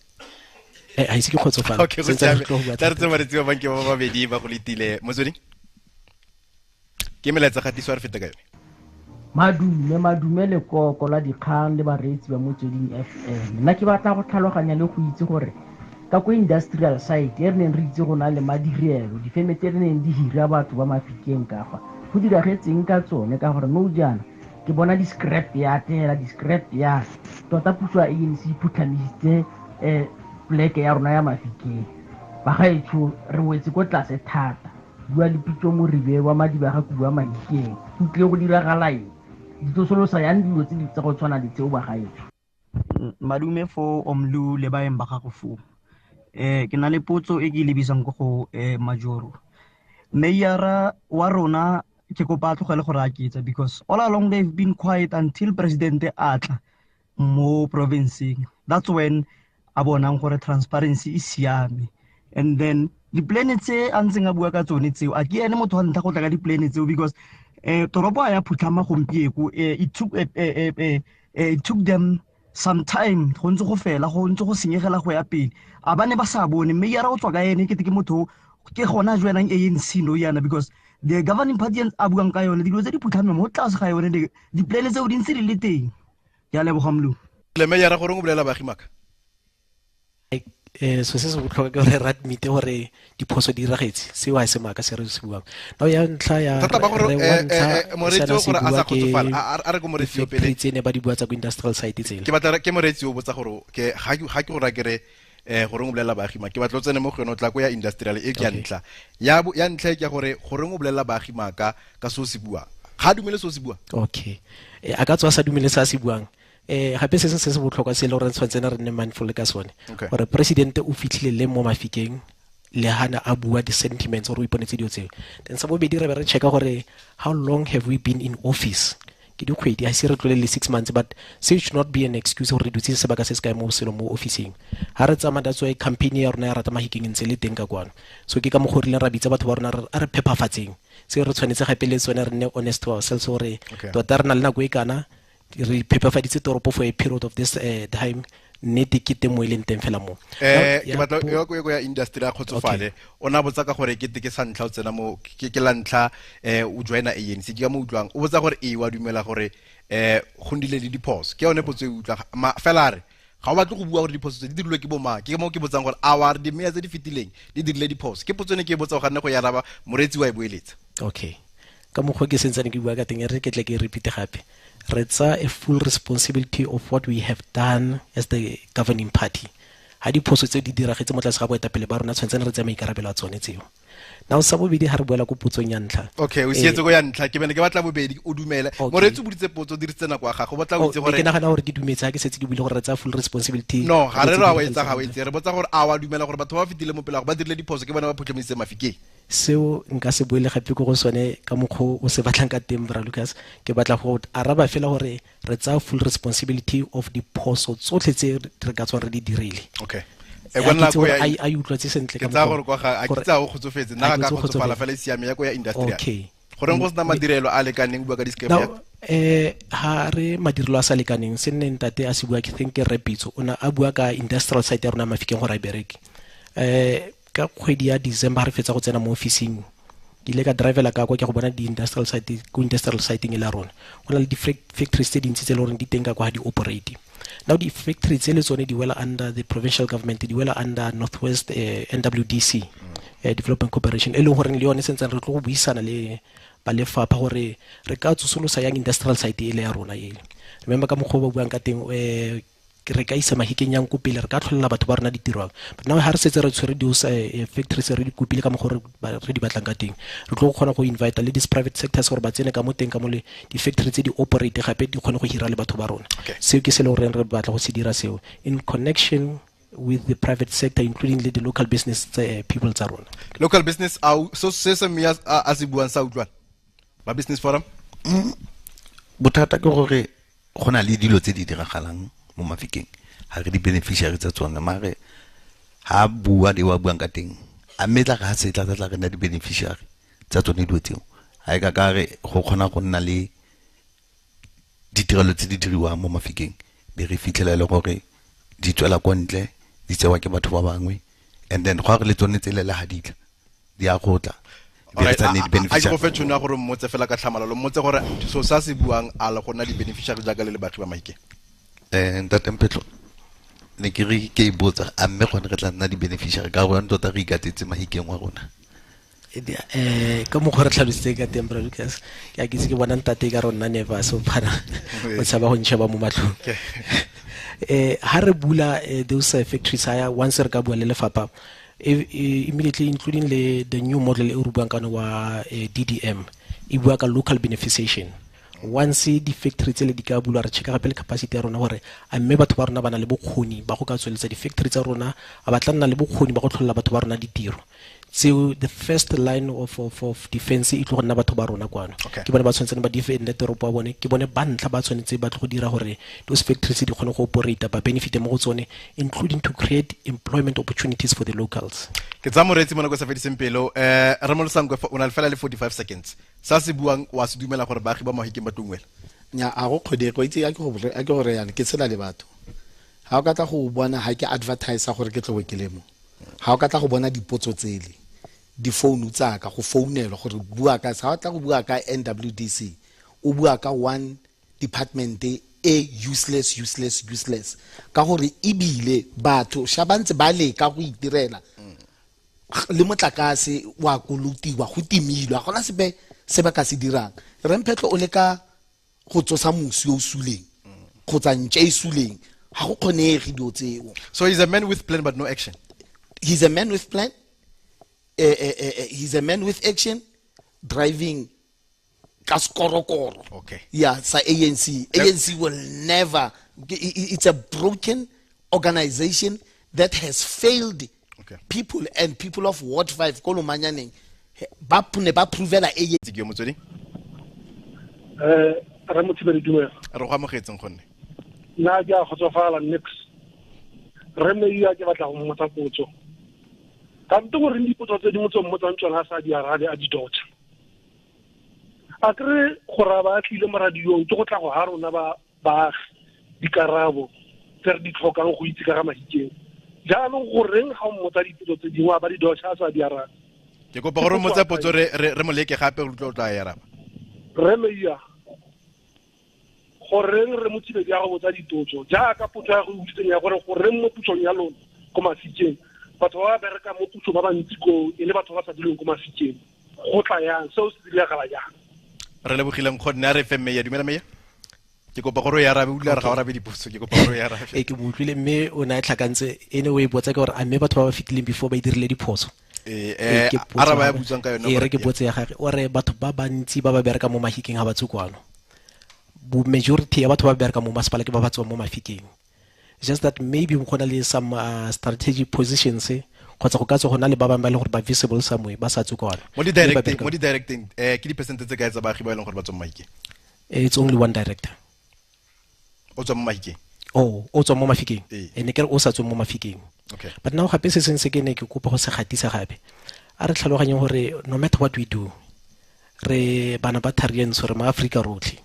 Ha ise ke kgotsofale. Okay, go Sentse re siame. tlo go bua Tla re thata. tse baretsi ba banke ba babedi ba go letile. Motsweding? Ke melaetsa kgatiso a re fete ka yone. Madume, madume lekoko la dikgang le bareetsi ba Motsweding FM. Nna ke batla go tlhaloganya le go itse gore ka ko industrial site e re neng re itse go na le madirelo, difeme tse re neng di hira batho ba Mafikeng ka fa, go diragetseng ka tsone? Ka gore nou jaana ke bona di-scrap yard hela, di-scrap yard. Tota puso ya ANC e phutlhamisitse poleke ya rona ya Mafikeng. Bagaetsho, re wetse ko tlase thata. Bua le Pitso Moribe wa Madiba ga Kubu wa Mahikeng. Go tlile go diragala eng? Di tsosolosa yang dilo tse di tsa go tshwana le tseo, bagaetsho? Madume fo Omlu le baeng ba gago fo. Ke na le potso e ke e lebisang ko go Majoro. Mayor wa rona ke kopa a tlogele go re aketsa, because all along they've been quiet until president a tla mo provinceng. That's when a bonang gore transparency e siame. And then di-plan tse a ntseng a bua ka tsone tseo, a ke ene motho wa ntlha go tla ka di-plan tseo, because toropo a ya phutlhama gompieko, it took them some time go ntse go fela, go ntse go senyegela go ya pele. A ba ne ba sa bone mme yara o tswa ka ene, ke te ke motho ke gona joinang ANC no yana, because the governing party a buang ka yone dilo tse di phutlhameng mo tlase ga yone, di-plan tseo di ntse di le teng. Ke a leboga, Mlu. Le mme yara goreng o bolela baagi maaka? So se se botlhokwa ke gore re admit gore diphoso di diragetse, seo ha se maaka se re se buang. Now ya ntlha ya Thata ba gore, re wa ntlha moreetsi sena o se gore a bua sa ke kgotsofala, a re ko moreetsi yo pele. di-factory tse ne ba di bua tsa ko industrial site tsela. Ke batla ke moreetsi o botsa gore ke ga ke, ga ke go raya ke re, goreng o bolela baagi maaka? Ke batla o tsene mo go yone, o tla ko ya industrial e ke ya Okay. ntlha. Ya bo, ya ntlha e ke ya gore goreng o bolela baagi maaka ka se o se buang? Ga a dumele se o se buang. Okay. A ka tswa a sa dumele se a se buang. Gape se se se botlhokwa se e le gore re tshwanetse re nne mindful ka sone. Okay. Gore president o fitlhile le mo Mafikeng le hana a bua di-sentiments gore o iponetse dilo tseo. Then sa bobedi re be re checka gore how long have we been in office? Ke dikgwedi, ha se re tlole le 6 months, but se should not be an excuse gore re dutse sebaka se se kae mo selo mo officing. Ha re tsamaya, that's why campaign ya rona ya Rata Mahikeng e ntse le teng ka kwano. So ke ka mokgwa o rileng ra bitsa batho ba rona re, a re phepafatseng. Se re tshwanetse gape le tsone re nne honest to ourselves gore Okay. tota re na le nako e kana re phepafaditse toropo for a period of this time, nnete ke teng mo e leng teng fela mo. Now, Ke ya batla bo- ya ko ya industry ya kgotsofale. Okay. O na botsa ka gore ke te ke sa ntlha o tsena mo, ke la ntlha, o joina ANC, ke ka mo utlwang. O botsa gore ee, wa dumela gore, go nnile le diphoso. Ke yone potso e utlwang. Ma, fela a re, ga o batle go bua gore diphoso tse di dirilwe ke bo mang. Ke ka moo ke botsang gore a wa re di-mayor tse di fetileng di dirile diphoso. Ke potso ene ke e botsa go ganne go e araba, moreetsi wa e boeletsa. Okay. Ka mokgwa ke sentsane ke bua ka teng, e re ke tle ke repeat gape. Re tsaya a full responsibility of what we have done as the governing party. Ha diphoso tse di diragetse mo tlase ga boetapele ba rona, tshwanetse re tseye maikarabelo a tsone tseo. Now sa bobedi ha re boela ko potsong ya ntlha. Okay, o sietse ko ya ntlha, ke bene ke batla bobedi o dumele. Okay. Moreetsi o boditse potso, o dirisitse nako ya gago, o batla o Oh, itse ne gore ke nagana gore ke dumetse ha ke setse ke buile gore re tsaya full responsibility. No, ga re Tse re wa di etsa, ga o diragetseng. etse. Re botsa gore a wa dumela gore batho ba ba fetileng mo pele ga gago ba dirile diphoso, ke bona ba phutlhamisitse Mafikeng. Seo nka se boele gape ko go sone ka mokgwa o se batlang ka teng, Bra Lucas. Ke batla go araba fela gore re tsaya full responsibility of diphoso tsotlhe tse re ka tswang re di dirile. Okay. A E bona ke itse nako gore ya a e utlwetse sentle Ke ka tsaya mokgwa gore kwa ga, a ke gore tsaya o kgotsofetse, nna a ga ke ka itse o kgotsofala kgotsofetse. fela e siame ya ko ya industrial. Okay. Goreng go sena madirelo a lekaneng, o bua ka di-scrap Now, yard? ha re madirelo a sa lekaneng, se nne ntate a se bua, ke think ke Rre Pitso, o ne a bua ka industrial site ya rona Mafikeng gore a e bereke. Ka kgwedi ya December ha re fetsa go tsena mo officing, ke ile ka drivela ka kwa ke go bona di-industrial site, ko industrial site-eng e le ya rona. Go na le factories tse dintsi tse e leng gore di teng ka kwa ha di operate. Now di-factory tse le tsone di wela under the provincial government, di wela under Northwest, NWDC, Development Corporation, e leng gore le yone sentse re tlo go buisana le ba lefapha gore re ka tsosolosa yang industrial site e le ya rona ele. Remember ka mokgwa o ba buang ka teng, Re ka isa Mahikeng yang ko pele, re ka tlholela batho ba rona ditirong. But now ha re setse re tshwere di factories re di kopile ka mokgwa re di batlang ka teng, re tlo go kgona go invite le these private sectors gore ba tsene ka mo teng ka mo le di-factory tse di operate gape di kgone go hira le batho ba rona. Seo ke se le goreng re batla go se dira seo in connection with the private sector, including the local business people tsa rona. Local business au so se se mme a se buang sa utlwana ba business forum. Bothata ke gore go na le dilo tse di diragalang mo Mafikeng, ha re di-beneficiary tsa tsone, mare ha bua le wa buang ka teng, a mme tla ga se tla tla re nna di-beneficiary tsa tsone dilo tseo. Ha e ka ka re go kgona go nna le ditirelo tse di diriwang mo Mafikeng, be re fitlhela e le gore di tswela kwa ntle, di tsewa ke batho ba bangwe, and then go re le tsone tsele le ha di tla di a go tla. A ke go fe tšhono ya gore mmotse fela ka tlhamalalo, mmotse gore so sa se buang a le go nna di-beneficiary jaaka le le baagi ba Mahikeng. Ntate Mphetlo, ne ke re ke e botsa, a mme gone re tla nna di-beneficiary ka gore tota re ikatetse Mahikeng wa rona. Ka mokgwa re tlhalositse ka teng, Bra Lucas, ke a kitse ke bona ntate ka rona nervous, o phana o tshaba go ntšheba mo matlhong. Ha re bula those factories haya, once re ka bua le lefapha, immediately including the new model e re buang ka wa DDM, e bua ka local beneficiation. Once di-factory tsele di ka bulwa, re checka gape le capacity ya rona gore a mme batho ba rona ba na le bokgoni ba go ka tsweletsa di-factory tsa rona, a ba tla nna le bokgoni ba go tlholela batho ba rona ditiro. Tseo the first line of defense e tlo go nna batho ba rona kwano. Ke bone ba tshwanetseng ba defend toropo ya bone, ke bone ba ntlha ba tshwanetse ba tlo go dira gore those factories di kgone go operate, ba benefit mo go tsone, including to create employment opportunities for the locals. Ke tsa moreetsi mo nako e sa fediseng pelo, Ramolosankwe, o na le fela le 45 seconds. Sa se buang wa se dumela gore baagi ba Mahikeng ba tungwela? Nya, a go kgone go itse, a ke go re yana, ke tshela le batho. Ha o ka tla go bona ha ke advertise gore ke tlobe ke le mo. Ha o ka tla go bona dipotso tsele, difounu tsa ka go founelwa gore bua ka, ha o tla go bua ka NWDC, o bua ka one department e useless, useless, useless. Ka gore ebile batho sha ba ntse ba leka go itirela le motlakase wa kolotiwa, go timilwe, ga gona sepe se ba ka se dirang. Remphetlo o leka go tsosa mosi o suleng kgotsa ntše e suleng, ga go kgonege dilo tseo. So he's a man with plan but no action. He's a man with plan. He's a man with action, driving ka skorokoro. Okay. Yeah, sa ANC. ANC will never. It's a broken organization that has failed people and people of Ward 5 ko Lomanyaneng. Ba ne ba provela ANC. Ke motswedi? Re Mothibedi, dumela. Re go amogetseng gonne. Nna ke a kgotsofala nix. Re Meya ke batla go mmotsa potso. Kante gore dipotso tse dingwe tse mmotsang tsona a sa di arabe a di dotsa. A kry gore ba tlile mo radiong ke go tla go ha rona ba baagi dikarabo tse re di tlhokang go itse ka ga Mahikeng. Jaanong goreng ga o mmotsa dipotso tse dingwe a ba di dotsa a sa di arabe? Ke kopa gore o mmotse potso re mo leke gape re tlo tla e araba. Re Meya, goreng re Mothibedi ya go botsa ditotso jaaka potso ya go utlwitseng ya gore goreng mo pusong ya lona ko Mafikeng batho ba bereka mo puso ba bantsi ko e le batho ba sa duleng ko Mafikeng, go tla yang seo se diragala jang? Re lebogileng kgonne, a re fe Meya. Dumela Meya, ke kopa gore o e arabe, o dula re ga o arabe dipotso, ke kopa gore o e arabe. Ke mo utlwile mme o ne a tlhakantse, ene o e botsa ke gore a mme batho ba ba fetileng before ba e dirile diphoso. Araba ya butswang ka yone. Re ke botse ya gagwe, o re batho ba bantsi ba ba bereka mo Mahikeng ga ba tswe kwano. Bo majority ya batho ba bereka mo masepala ke ba ba tswang mo Mafikeng. Just that maybe go na le some strategic positions kgotsa go ka tswa go na le ba bangwe ba e leng gore ba visible somewhere ba sa tswe kwano. Mo di-directing ke di-percent tse kae tsa baagi ba e leng gore ba tswa mo Mahikeng? It's only one director. O tswa mo Mahikeng? Oh, o tswa mo Mafikeng. Ene ke re o sa tswe mo Mafikeng. Okay. But now gape se seng se ke ne ke kopa go se gatisa gape. A re tlhaloganyeng gore no matter what we do, re bana ba Tharientsho, re ma-Aforika rotlhe.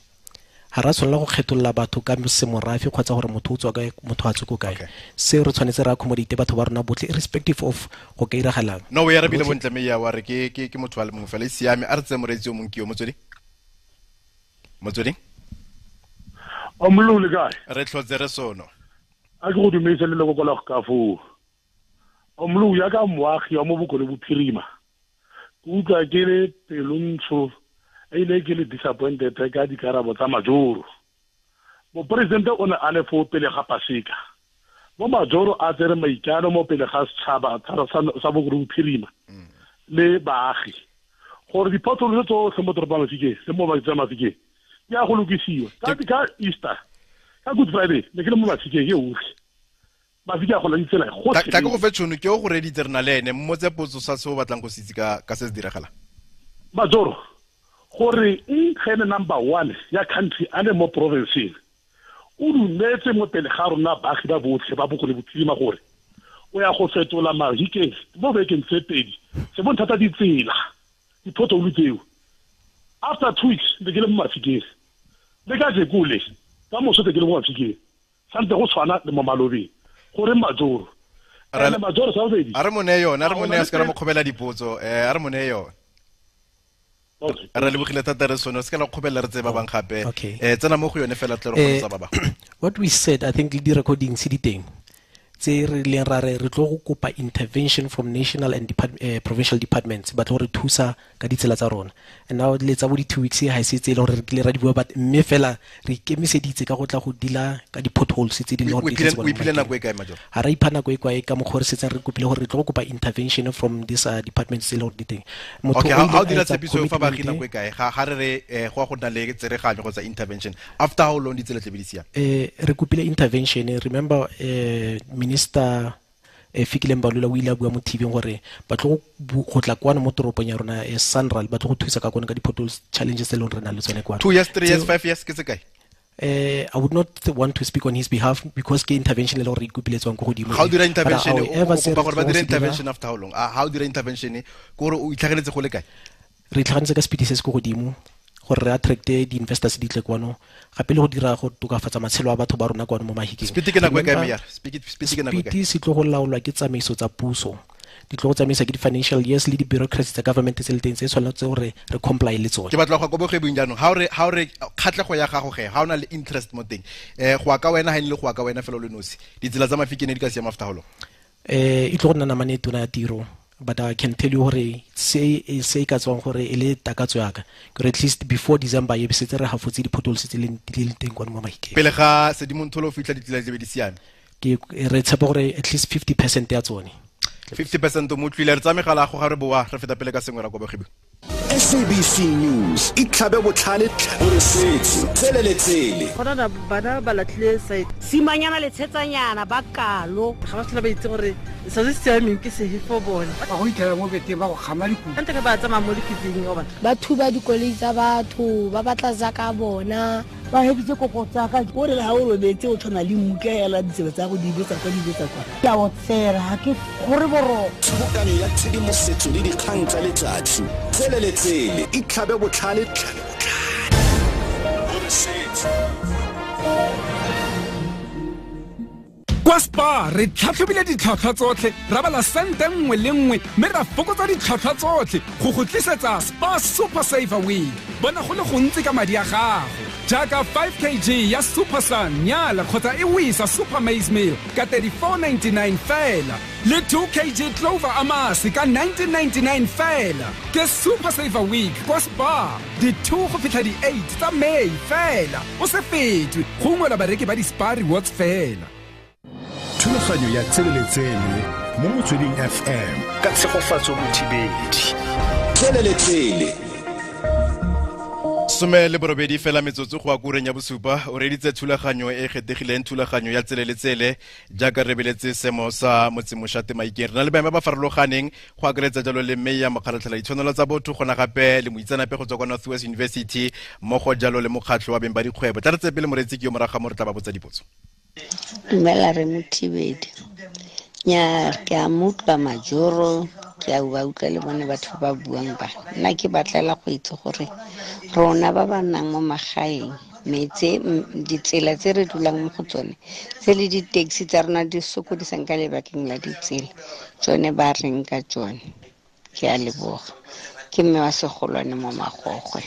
Ha ra tshwanela go kgetholla batho ka semorafe kgotsa gore motho o tswa kae, motho a tswe ko kae. Se re tshwanetse re accommodate batho ba rona botlhe irrespective of go ka iragalang. No, o e arabile bontle Meya, wa re ke motho a le mongwe fela, e siame. A re tseye moreetsi o mongwe ke yo, Motswedi. Motswedi? O mollo le kae? Re tlhotse re sono. A ke go dumedise le lekoko la go ka foo. O mollo ya ka moagi wa mo Bokone Bophirima. Ke utlwa ke le pelontsho, e ile ke le disappointed ka dikarabo tsa Majoro. Moporesidente o ne a le fo pele ga Paseka. Mo Majoro a tsere maikano mo pele ga setšhaba sa Bokone Bophirima le baagi gore di-pothole tsotlhe mo toropong Mafikeng le mo Mafikeng di a go lokisiwa. Ka Easter, ka Good Friday, ne ke le mo Mafikeng ke otlhe. Mafikeng a gola ditsela gotlhe. Tla ke go fe tšhono ke o go reditse re na le ene, mmotse potso sa se o batlang go se itse ka se se diragalang. Majoro, gore nge number 1 ya country a le mo provinceng o dumetse mo pele ga rona baagi ba botlhe ba Bokone Bophirima gore o ya go fetola Mahikeng mo bekeng tse pedi se bonthata ditsela di-pothole tseo. After 2 weeks ne ke le mo Mafikeng, le ka jekole ka moso te ke le mo Mafikeng, santse go tshwana le mo malobeng. Gore Majoro ene Majoro sa bobedi a re mo neye yone, a re mo neye, a se ka ra mo kgobela dipotso, a re mo neye yone. Re lebogile thata re sone, se ka la kgobela re tse ba bang gape. Tsena mo go yone fela tle re kgone tsa ba bang. What we said, I think le di-recording se di teng tse re leng ra re re tlo go kopa intervention from national and provincial departments ba tlo re thusa ka ditsela tsa rona. And now le tsa bo di-2 weeks ha se tse e leng gore re kile ra di bua, but mme fela re ikemiseditse ka go tla go dila ka di-potholes tse di leng gore di tletse. O iphile nako e kae, Majoro? Ha ra ipha nako e kae ka mokgwa re setseng re kopile gore re tlo go kopa intervention from this departments tse e leng gore di teng. Okay, ha o dira tshepiso fa baagi nako e kae? Ga re re go a go nna le tsereganyo kgotsa intervention after how long ditsela tle be di siame? Re kopile intervention. Remember Minister Fikile Mbalula o ile a bua mo TV gore ba tlo go tla kwano mo toropong ya rona Sanral, ba tlo go thusa ka kone ka di-potholes challenges tse leng re na le tsone kwano. 2 years, 3 years, 5 years ke tse kae? I would not want to speak on his behalf because ke intervention le gore re ikopile tswang ko godimo. Ga o dira intervention, o kopa gore ba dire intervention after how long? Ha o dira intervention ke gore o itlhageletse go le kae? Re itlhaganetse ka speed se se ko godimo gore re attracte di-investors di tle kwano, gape le go dira go tokafatsa matshelo a batho ba rona kwano mo Mahikeng. Speed ke nako e kae, Mayor? Speed ke nako e kae? Speed se tlo go laolwa ke tsamaiso tsa puso. Di tlo go tsamaisa ke di-financial years le di-bureaucracy tsa government tse le teng tse tshwanetse gore re comply le tsone. Ke batla go ya ko bogwebing jaanong. Ha o re kgatlhego ya gago ge, ha o na le interest mo teng, go ya ka wena, ha e le go ya ka wena fela o le nosi, ditsela tsa Mafikeng di ka siama after how long? E tlo go nna namane e tona ya tiro. But I can tell you gore se se ka tswang gore e le takatso ya ka gore at least before December e setse re hafotse di-potholes tse leng teng kwano mo Mahikeng. Pele ga Sedimonthole o fitlha ditsela tse be di siame. Ke re tshepa gore at least 50% ya tsone. 50% mo utlwile. Re tsaya megala go ga re boa re feta pele ka sengwe ra ko bogwebing. SABC News itlhabe botlhale o setse tsele le tsele. Gona bana ba latlhile site. Simanyana le tshetsanyana ba kalo. Ga ba tlhola ba itse gore se se siameng ke sefe for bone. Ba go itlhela mo beteng ba go kgama dikuku. Ante ba tsamaya mo dikitsing o bona. Ba thuba dikoloi tsa batho, ba batla zaka bona. Ba heditse kopo tsa ka. O re ha o robetse o tshwana le mmuka hela ditsebe tsa go di betsa kwa di betsa kwa. Ke a o tsera ha ke gore boroko. Tshobokanyo ya tshedimosetso le dikgang tsa letsatsi. Tsele le tsele itlhabe botlhale tlhabe botlhale. O setse. Kwa Spar re tlhatlhobile ditlhwatlhwa tsotlhe, ra bala sente nngwe le nngwe mme ra fokotsa ditlhwatlhwa tsotlhe go go tlisetsa Spar Super Saver Week. Bona go le gontsi ka madi a gago, jaaka 5 kg ya Super Sun nyala kgotsa e wisa Super Maize Meal ka 34.99 fela, le 2 kg Clover amasi ka 19.99 fela. Ke Super Saver Week kwa Spar, di 2 go fitlha di 8 tsa May fela. O se fetwe, go ungwelwa bareki ba di-Spar Rewards fela. Thulaganyo ya Tsele le Tsele mo Motsweding FM ka Tshegofatso Mothibedi. Tsele le Tsele. 18 fela metsotso go akureng ya bosupa. O reditse thulaganyo e kgethegileng, thulaganyo ya Tsele le Tsele jaaka re beletse semo sa motsemoshate Mahikeng. Re na le baeng ba ba farologaneng go akaretsa jalo le mme ya mokgaratlhela ditshwanelo tsa botho, gona gape le moitseanape go tswa kwa North West University, mmogo jalo le mokgatlho wa beng ba dikgwebo. Tla re tseye pele moreetsi ke yo morago ga mo re tla ba botsa dipotso. Dumela re Mothibedi. Nya ke a mo utlwa Majoro, ke a ba utlwa le bone batho ba buang ba. Nna ke batlela go itse gore rona ba ba nnang mo magaeng, metse ditsela tse re dulang mo go tsone, tse le di-taxi tsa rona di sokodisang ka lebakeng la ditsela, tsone ba reng ka tsone. Ke a leboga. Ke mme wa segolwane mo Magogwe.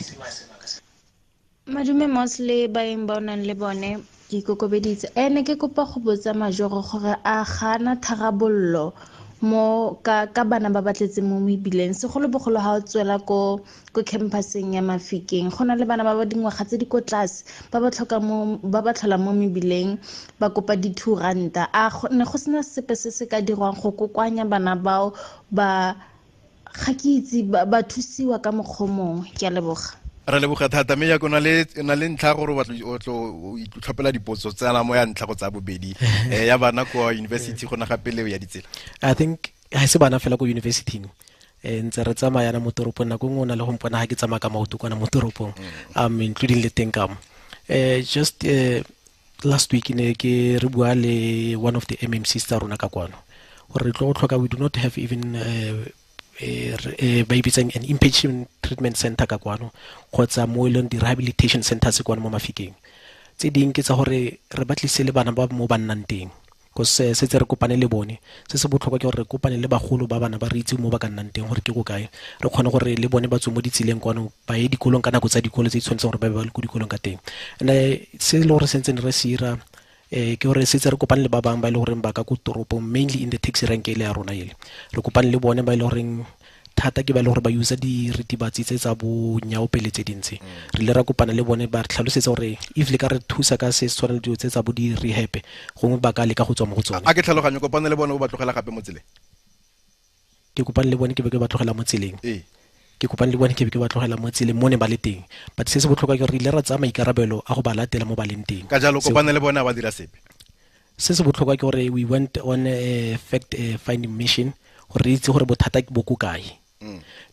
Madume mos le baeng ba o nang le bone, ke ikokobeditse. Ene ke kopa go botsa Majoro gore a gana tharabollo Mo ka bana ba ba tletseng mo mebileng, segolobogolo ha o tswela ko campuseng ya Mafikeng, go na le bana ba ba dingwaga tse di ko tlase ba ba tlhoka mo ba ba tlhola mo mebileng ba kopa di-2 ranta. A ne go sena sepe se se ka dirwang go kokoanya bana bao ba ga ke itse ba thusiwa ka mokgwa mongwe? Ke a leboga. Re leboga thata, mme jaaka o na le ntlha gore o tlo itlhophela dipotso tsena mo ya ntlha go tsa bobedi ya bana kwa university go na gape leo ya ditsela. I think ha se bana fela ko university ntse re tsamaya na mo toropong, nako nngwe o na le go mpona ha ke tsamaya ka maoto kwana mo toropong, including le teng ka mo. Just last week ne ke re bua le one of the MMCs tsa rona ka kwano gore re tlo go tlhoka, we do not have even ba e bitsang an inpatient treatment center ka kwano kgotsa mo e leng di-rehabilitation centers kwano mo Mafikeng. Tse ding ke tsa gore re batlise le bana ba mo ba nnang teng, because setse re kopane le bone. Se se botlhokwa ke gore re kopane le bagolo ba bana ba re itse mo ba ka nnang teng gore ke ko kae, re kgone gore le bone ba tswe mo ditseleng kwano ba ye dikolong ka nako tsa dikolo tse di tshwanetseng gore ba be ba le ko dikolong ka teng. And se e le gore sentseng re se ira ke gore setse re kopane le ba bangwe ba e le goreng ba ka ko toropong, mainly in the taxi rank ele ya rona ele. Re kopane le bone ba e le goreng thata ke ba e le gore ba usa diritibatsi tse tsa bo nyaopele tse dintsi. Re ile ra kopana le bone ba re tlhalosetsa gore if le ka re thusa ka se se tshwana le dilo tse tsa bo di-rehab, gongwe ba ka leka go tswa mo go tsone. A ke tlhaloganyo, kopane le bone o ba tlogela gape mo tseleng? Ke kopane le bone ke be ke ba tlogela mo tseleng. Ke kopane le bone ke be ke ba tlogela mo tseleng mo ne ba le teng, but se se botlhokwa ke gore re ile ra tsaya maikarabelo a go ba latela mo ba leng teng. Ka jalo kopane le bone a ba dira sepe. Se se botlhokwa ke gore we went on a fact finding mission gore re itse gore bothata ke bo ko kae.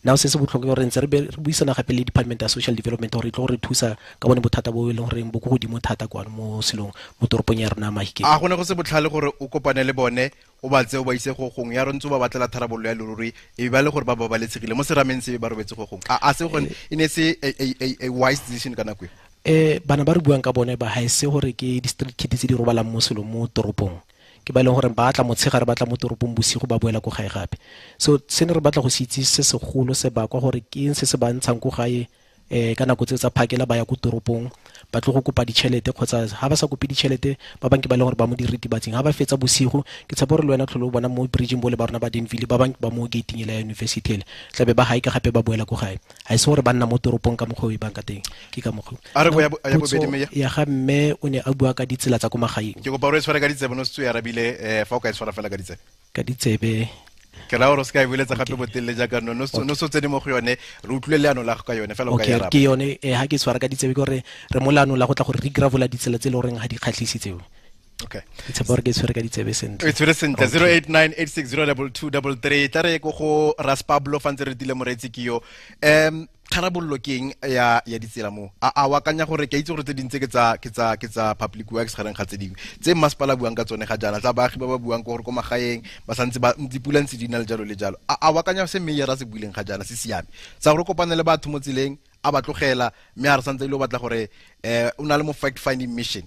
Now se se botlhokwa ke gore ntse re buisana gape le Department ya Social Development gore e tlo go re thusa ka bone bothata bo e leng gore bo ko godimo thata kwano mo selong mo toropong ya rona ya Mahikeng. A gone go se botlhale gore o kopane le bone o ba tseye o ba ise go gongwe ya re ntse o ba batlela tharabololo ya leruri e ba le gore ba babalesegile mo serameng se ba robetse go gongwe? A se gone e ne se a wise decision ka nako e? Bana ba re buang ka bone ba ha e se gore ke di-street kids tse di robalang mo selong mo toropong, ke ba e leng gore ba tla motshegare ba tla mo toropong bosigo ba boela ko gae gape. So se ne re batla go se itse se segolo se bakwa gore ke eng se se ba ntshang ko gae ka nako tse tsa phakela ba ya ko toropong ba tlo go kopa ditšhelete, kgotsa ha ba sa kope ditšhelete ba bangwe ke ba e leng gore ba mo diritibatsing ha ba fetsa bosigo. Ke tshepa gore le wena tlhole o bona mo bridging bo le ba rona ba Denville, ba bangwe ba mo gating ele ya university ele tlabe ba haika gape ba boela ko gae. Ha e se gore ba nna mo toropong ka mokgwa o e bang ka teng, ke ka mokgwa. A re go ya bobedi mme ya ga mme o ne a bua ka ditsela tsa ko magaeng. Ke kopa gore e tshware ka ditsebe, no se o e arabile fa o ka e tshwara fela ka ditsebe. Ka ditsebe ke ra gore o se ka e bueletsa gape botelele jaaka no so tsene mo go yone, re utlwile leano la go ka yone fela o ka e araba. Ke yone ha ke tshwara ka ditsebe ke gore re mo leano la go tla gore re gravola ditsela tse e le goreng ga di kgatlhise tseo. Okay. Ke tshepa gore ke tshwere ka ditsebe sentle. E tshwere sentle. 0898602233 tla re ko go Ras Pablo fa ntse re dile moreetsi ke yo. Tharabololo ke eng ya ditsela mo? A o akanya gore ke itse gore tse dintse ke tsa public works gareng ga tse dingwe tse masepala buang ka tsone ga jaana, tsa baagi ba ba buang gore ko magaeng ba santse ba dipula ntse di na le jalo le jalo. A o akanya se mayor a se buileng ga jaana se siame sa gore kopane le batho mo tseleng a ba tlogela, mme a re santse ile o batla gore o na le mo fact finding mission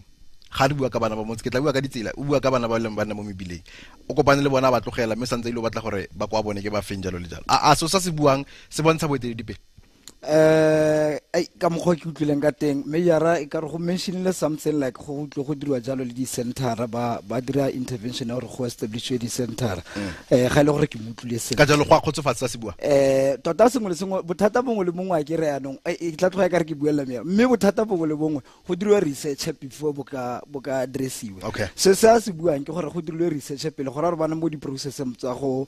ga re bua ka bana ba motse, ke tla bua ka ditsela, o bua ka bana ba leng ba nna mo mebileng, o kopane le bona ba tlogela mme santse ile o batla gore ba kwa bone ke ba feng jalo le jalo. A so sa se buang se bontsha boeteledipele? Ka mokgwa ke utlwileng ka teng meyara e ka re go mentionile something like go utlwe go diriwa jalo le di-centera ba dira intervention ya gore go establishwe di-centera ga e le gore ke mo utlwile sentle. Ka jalo go a kgotsofatsa se bua. Tota sengwe le sengwe, bothata bongwe le bongwe a ke re yanong e tla tloga e ka re ke buelela meya, mme bothata bongwe le bongwe go diriwa research before bo ka addressiwa. Se se a se buang ke gore go dirilwe research pele gore re bana mo di-processeng tsa go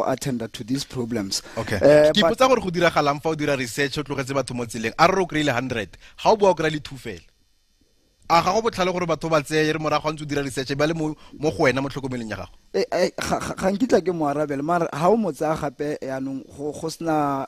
attenda to these problems. Okay. Ke ipotsa gore go diragalang fa o dira research o tlogetse batho mo tseleng, a re o kry-ile 100 ga o boa o kry-ile 2 fela. A ga go botlhale gore batho ba tseye re morago ga ntse o dira research ba le mo go wena mo tlhokomelong ya gago? Ga nkitla ke mo arabele, mara ga o mo tsaya gape yaanong go sena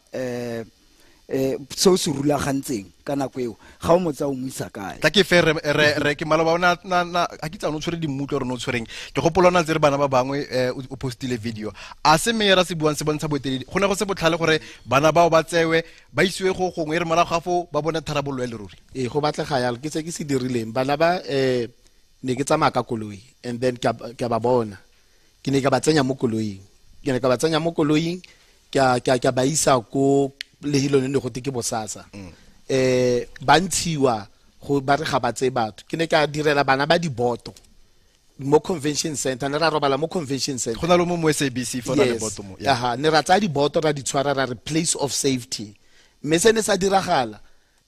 se o se rulagantseng ka nako eo, ga o mo tsaya o mo isa kae? Tla ke fe re ke maloba o na a ke tsano o tshwere dimmutlwa gore o tshwereng, ke gopola o na tse re bana ba bangwe o postile video. A se mayor a se buang se bontsha boeteledi? Go ne go se botlhale gore bana bao ba tsewe ba isiwe go gongwe e re morago ga foo ba bone tharabololo ya leruri? Ee, go batlega yalo, ke se ke se dirileng. Bana ba ne ke tsamaya ka koloi and then ke ba bona, ke ne ka ba tsenya mo koloing, ke ba isa ko lehelong le go te ke bosasa. Ba ntshiwa go ba re ga ba tseye batho. Ke ne ka direla bana ba diboto, Mo convention center ne ra robala mo convention center. Go na le mo SABC fa na le boto mo. Aha, ne ra tsaya diboto ra di tshwara ra re place of safety. Mme se ne sa diragala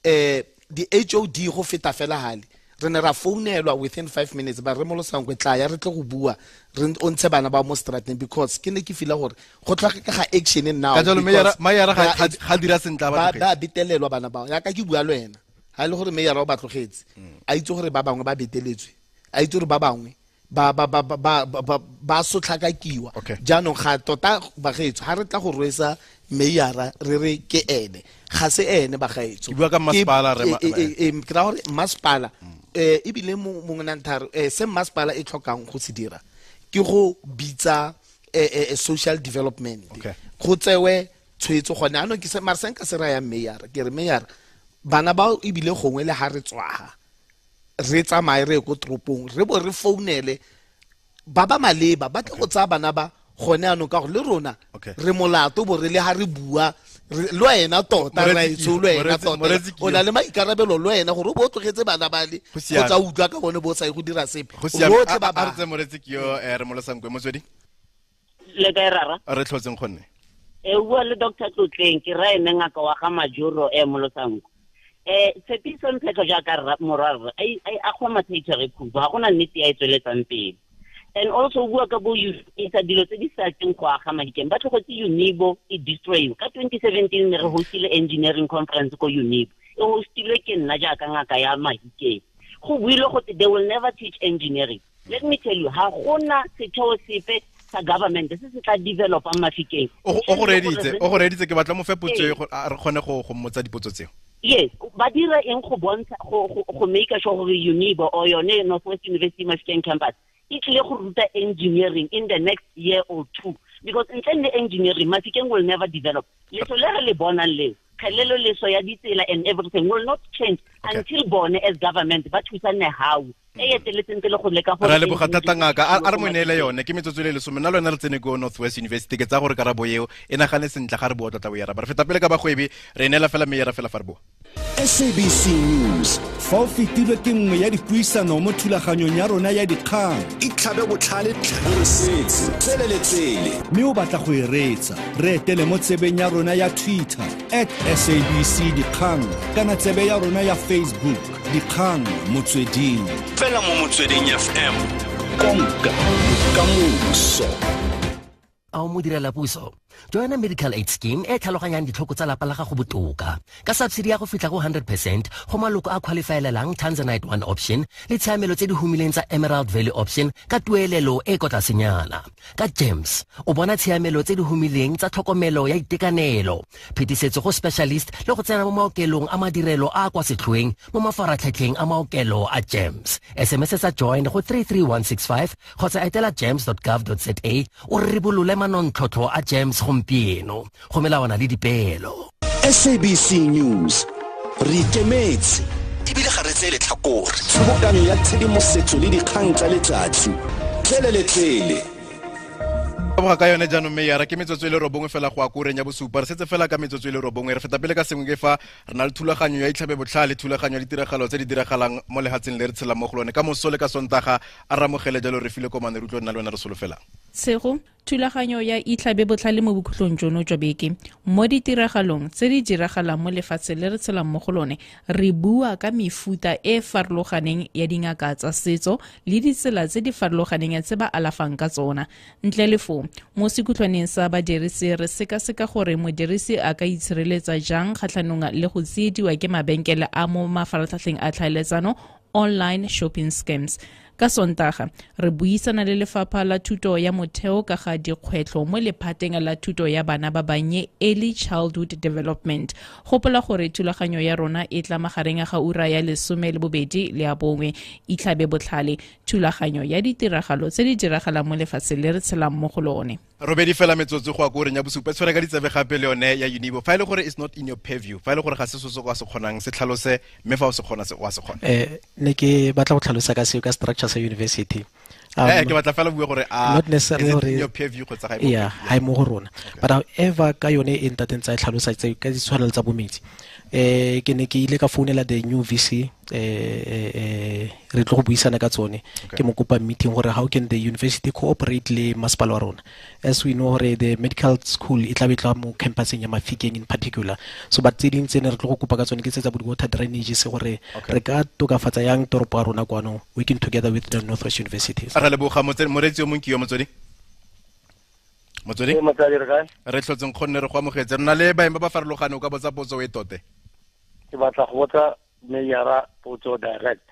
di HOD go feta fela hale. Re ne ra founelwa within 5 minutes ba re Molosankwe tla ya re tle go bua re o ntshe bana ba mo strateng, because ke ne ke feel gore go tlhoka ga action now. Ka jalo mayara ga dira sentle ba ba betelelwa bana bao. Ya ka ke bua le wena ha ile gore mayara o ba tlogetse, a itse gore ba bangwe ba beteletswe, a itse gore ba bangwe ba ba ba ba ba sotlhakakiwa. Jaanong ga tota bagaetso ha re tla go rwesa meyara re re ke ene, ga se ene bagaetso. Ke bua ka masepala re ke ra gore masepala ebile mongwe nantharo se masepala e tlhokang go se dira ke go bitsa social development. Go tsewe tshwetso gone anong ke se mara se nka se raya meyara ke re meyara bana bao ebile gongwe le ha re tswaga re tsamaye re ko toropong re bo re founele ba ba maleba ba tle go tsaya bana ba gone anong ka gore le rona re molato bo re le ha re bua le wena tota raitso le wena tota o na le maikarabelo le wena gore o bo o tlogetse bana ba le kgotsa utlwa ka bone bo sa ye go dira sepe rotlhe ba ba re tse Moretsi ke yo re Molosankwe motswedi le kae rara re tlhotseng gonne e bua le Dr. Tlotleng ke ra ene ngaka wa ga Majoro Molosankwe. Tshepiso Mphetho jaaka morwarre a kgwa mathaithare khuba ga gona nnete ya e tsweletsang pele. And also bua ka bo isa dilo tse di sa teng go aga Mahikeng ba tlogetse Unibo e destroy. Ka 2017 ne re hostile engineering conference ko Unibo, e hostilwe ke nna jaaka ngaka ya Mahikeng. Go buile gote they will never teach engineering. Let me tell you, ha gona setheo sepe sa government se se tla developang Mafikeng. O go reeditse ke batla mo fe potso e re kgone go mmotsa dipotso tseo. Yes, ba dira eng go bontsha go make sure gore Unibo or yone Northwest University Mafikeng campus e tlile go ruta engineering in the next year or two, because ntle le engineering Mafikeng will never develop. Leso le re le bonang leo kgelelo leso ya ditsela and everything will not change until bone as government ba thusa Nehawu e eteletseng pele go leka gore ra leboga thata ngaka a re mo neele yone ke metsotso le lesome nna le wena re tsene ko Northwest University ke tsa gore karabo eo e nagane sentle ga re bua tota o ya raba re feta pele ka bagwebi re neela fela mme ya ra fela fa re bua. SABC News fa o fetilwe ke nngwe ya dipuisano mo thulaganyong ya rona ya dikgang itlhabe botlhale o re setse tsele le tsele mme o batla go e reetsa re etele mo tsebeng ya rona ya Twitter @SABC Dikgang kana tsebe ya rona ya Facebook Dikgang Motsweding fela mo Motsweding FM konka bokamoso. A o modirela puso joina medical aid scheme e tlhaloganyang ditlhoko tsa lapa la gago botoka ka subsidy ya go fitlha go 100% go maloko a qualifyelelang Tanzanite One option le tshiamelo tse di humileng tsa Emerald Valley option ka tuelelo e ko tlasenyana. Ka GEMS o bona tshiamelo tse di humileng tsa tlhokomelo ya itekanelo, phetisetso go specialist le go tsena mo maokelong a madirelo a kwa setlhoeng mo mafaratlhatlheng a maokelo a GEMS. SMS sa join go 33165 kgotsa etela gems.gov.za o ribolole manontlhotlho a GEMS gompieno go melawana le dipeelo. SABC News re ikemetse ebile ga re tseye letlhakore. Tshobokanyo ya tshedimosetso le dikgang tsa letsatsi tsele le tsele. Boga ka yone jaanong mme yara ke metsotso e le 9 fela go akoreng ya bosupa re setse fela ka metsotso e le 9 re feta pele ka sengwe ke fa re na le thulaganyo ya itlhabe botlhale thulaganyo ya ditiragalo tse di diragalang mo lehatsheng le re tshelang mo go lone ka moso le ka Sontaga a ramogele jalo re file komane re utlwe nna le wena re solofelang. Tshego thulaganyo ya itlhabe botlhale mo bokhutlong jono jwa beke mo ditiragalong tse di diragalang mo lefatsheng le re tshelang mo go lone re bua ka mefuta e farologaneng ya dingaka tsa setso le ditsela tse di farologaneng tse ba alafang ka tsona. Ntle le foo mo sekhutlwaneng sa badirisi re sekaseka gore modirisi a ka itshireletsa jang kgatlhanong le go tsiediwa ke mabenkele a mo mafaratlhatlheng a tlhaeletsano online shopping scams. Ka Sontaga re buisana le lefapha la thuto ya motheo ka ga dikgwetlho mo lephateng la thuto ya bana ba bannye early childhood development. Gopola gore thulaganyo ya rona e tla magareng ga ura ya 12 le ya 1. Itlhabe botlhale thulaganyo ya ditiragalo tse di diragalang mo lefatsheng le re tshelang mo go lone. Robedi fela metsotso go akoreng ya bosupa tshware ka ditsebe gape le yone ya Unibo fa ile gore is not in your purview fa ile gore ga se so se go se kgonang se tlhalose mme fa o se kgona se wa se kgona. Ne ke batla go tlhalosa ka seo ka structure sa university. Ke batla fela bua gore a not necessarily is it in your purview kgotsa ga e mo yeah ha e mo go rona. But however ka yone e ntateng tsa tlhalosa tse ka ditshwanelo tsa bometsi. Ke ne ke ile ka founela the new VC re tlo go buisana ka tsone. Ke mo kopa meeting gore how can the university cooperate le masepala wa rona, as we know gore the medical school e tla be tla mo campuseng ya Mafikeng in particular. So but tse dingwe tse ne re tlo go kopa ka tsone ke tse tsa bo di-water drainage se gore re ka tokafatsa yang toropo ya rona kwano, working together with the Northwest University. A re leboga moreetsi yo mongwe ke yo motswedi. Motswedi? Re tlhotseng kgonne re go amogetse. Re na le baeng ba ba farologane, o ka botsa potso e tote. Ke batla go botsa meyara potso direct.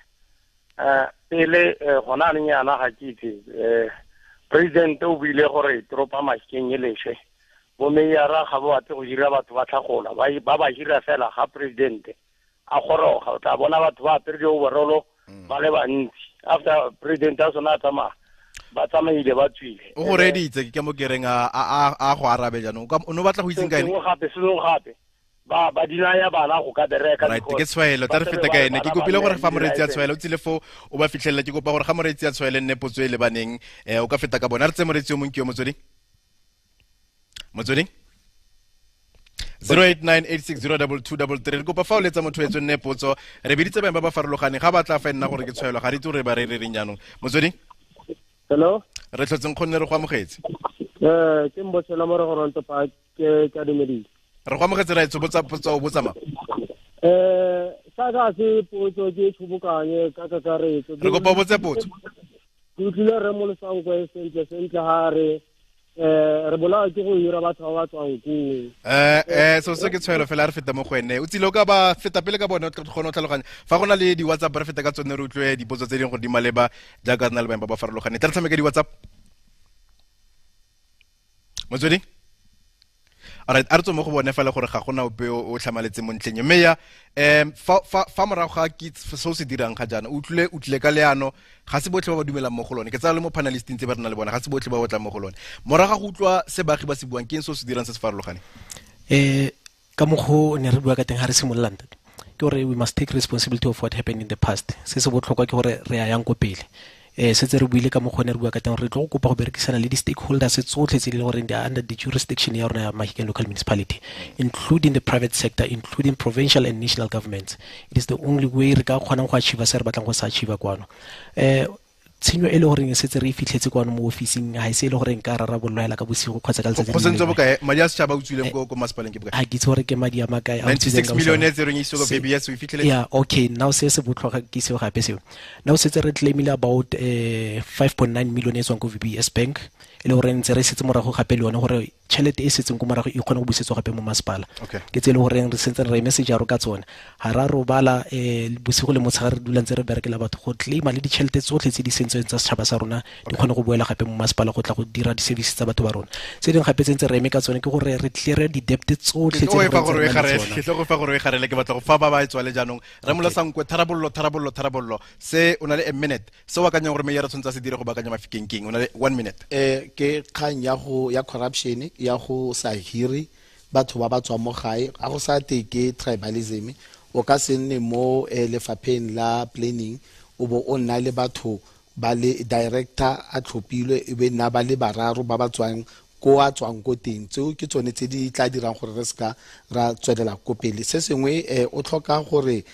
Pele gona anong yana ga ke itse, president o buile gore toropo ya Mafikeng e leswe. Bo meyara ga ba batle go hira batho ba tlhagola, ba hira fela ga president a goroga. O tla bona batho ba apere di-overall ba le bantsi. After president a sona a tsamaya, ba tsamaile ba tswile. O go reeditse, ke mo kereng a go arabe jaanong. O ne o batla go itseng ka ene? Gape se sengwe gape, ba dinaya bana go ka bereka. Right, ke tshwaelo, tla re feta ka ene. Ke kopile gore fa moreetsi a tshwaelo o tsile foo o ba fitlhelela. Ke kopa gore ga moreetsi a tshwaele nne potso e lebaneng, o ka feta ka bona. Re tse moreetsi yo mongwe ke yo motsweding. Motsweding? 0898602233. Re kopa fa o letsa motho etso nne potso. Re biditse baeng ba ba farologaneng, ga ba tla fa nna gore ke tshwaelo, ga re itse gore ba re reng jaanong. Motsweding? Hello? Re tlhotseng kgonne re go amogetse. Ke Mbotshela mo Toronto Park, ke ka dumedisa. Re go amogetse raetso, botsa potso o botsa mang? Sa ka se potso ke tshobokanye ka kakaretso. Re kopa o botse potso. Ke utlwile re mo Lesankwe sentle sentle ha re re bolawa ke go hira batho ba ba tswang koo. So se ke tshwaelo fela, re feta mo go ene. O tsile o ka ba feta pele ka bone, o tla kgona go tlhaloganya. Fa go na le di-WhatsApp re feta ka tsone, re utlwe dipotso tse dingwe gore di maleba jaaka re na le baeng ba ba farologaneng. Tla re tshameke di-WhatsApp. Motsweding? Alright, a re tswe mo go bone fa le gore ga gona ope o tlhamaletse mo ntlheng. Mme ya fa morago ga ke se o se dirang ga jaana, o tlile ka leano, ga se botlhe ba ba dumelang mo go lone. Ke tsaya le mo panelisting tse ba re nang le bona, ga se botlhe ba ba tlang mo go lone. Morago ga go utlwa se baagi ba se buang, ke eng se o se dirang se se farologaneng? Ka mokgwa o ne re bua ka teng ga re simolola ntate, ke gore we must take responsibility of what happened in the past. Se se botlhokwa ke gore re ya yang ko pele. Setse re buile ka mokgwa ne re bua ka teng, re tlo go kopa go berekisana le di-stakeholders tsotlhe tse di leng gore di are under the jurisdiction ya rona ya Mahikeng Local Municipality, including the private sector, including provincial and national governments. It is the only way re ka kgonang go achieve se re batlang go se achieve kwano. Tshenyo e le goreng e setse re e fitlhetse kwano mo ofising, ga e se e le goreng ka rarabololwa hela ka bosigo kgotsa ka letsatsi Go le sentse lengwe. bokae? Madi a setšhaba a utswileng ko masepaleng ke bokae? Ga ke itse gore ke madi a makae a utswileng 96 ka million botlalo. e tserweng e isiwe ko VBS, o e fitlheletse? Yeah, okay, now se se botlhokwa ke seo gape seo. Now setse re claimile about 5.9 million e tswang ko VBS Bank, e le gore ntse re setse morago gape le yone gore tšhelete e setseng ko morago e kgone go busetswa gape mo masepala. Ke tse e le goreng re sentse re message ya ro ka tsone. Ga ra robala bosigo le motshegare re dula ntse re berekela batho go claima le ditšhelete tsotlhe tse di sentsweng tsa setšhaba sa rona di kgone go boela gape mo masepala go tla go dira di-service tsa batho ba rona. Tse dingwe gape tse ntse re eme ka tsone ke gore re clear di-debt tsotlhe tse Ke di tlo reng go tse e re fa nang le gore tsona. ke tlo go fa gore e garele, ke batla go fa ba ba e tswale jaanong. Ramola Sankwe, tharabollo, tharabollo, tharabollo. Se o na le a minute. Se o akanyang gore meyara tshwanetse a se dire go baakanya Mafikeng keng? O na le 1 minute. Ke kgang ya go ya corruption, ya go sa hire batho ba ba tswang mo gae, a go sa te ke tribalism. O ka se nne mo lefapheng la planning o bo o nna le batho ba le director a tlhophilwe, e be nna ba le bararo ba ba tswang ko a tswang ko teng. Tseo ke tsone tse di tla dirang gore re seka ra tswelela ko pele. Se sengwe, o tlhoka gore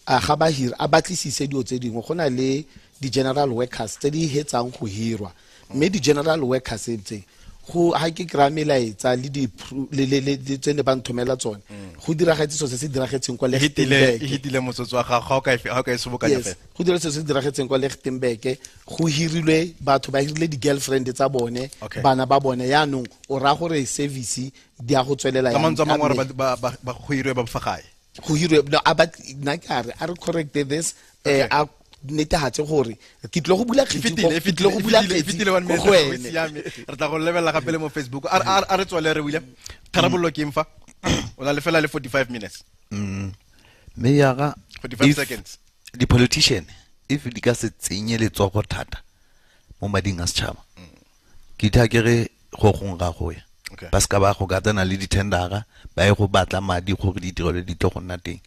a ga ba hira, a batlisise dilo tse dingwe. Go na le di-general workers tse di hetsang go hirwa, mme di-general workers tse go ha ke kry-a melaetsa le di le, le, le, le tse ne ba nthomela tsone, go diragetse selo se se diragetseng kwa E Lichtenburg. hitile motsotso wa gago, ga o ka e sobokanya Yes, fela. go diragetse selo se se diragetseng kwa Lichtenburg, go hirilwe batho ba hirile di-girlfriend tsa bone, bana ba bone. Yaanong o raya gore service di a go tswelela Ka yang? mantswe a mangwe Ka gore ba go hirwe ba fa gae. Go hirwe, no, a ba, nna ke a re, a re correct this, a netefatse gore ke tlile go bula kgetsi ke tlile go bula E kgetsi fetile one ko minute, go go wena. siame. Re tla go lebelela gape le mo Facebook. A re tswale re William. Tharabollo ke eng fa? O na le fela le 45 minutes. Meyara, 45 if seconds. di-politician, if di ka se tsenye letsogo thata mo mading a setšhaba, ke itha ke re go gongwe ga go ya. Ba seka ba go katsana le di-tendera, ba ye go batla madi gore ditirelo di tle go nna teng.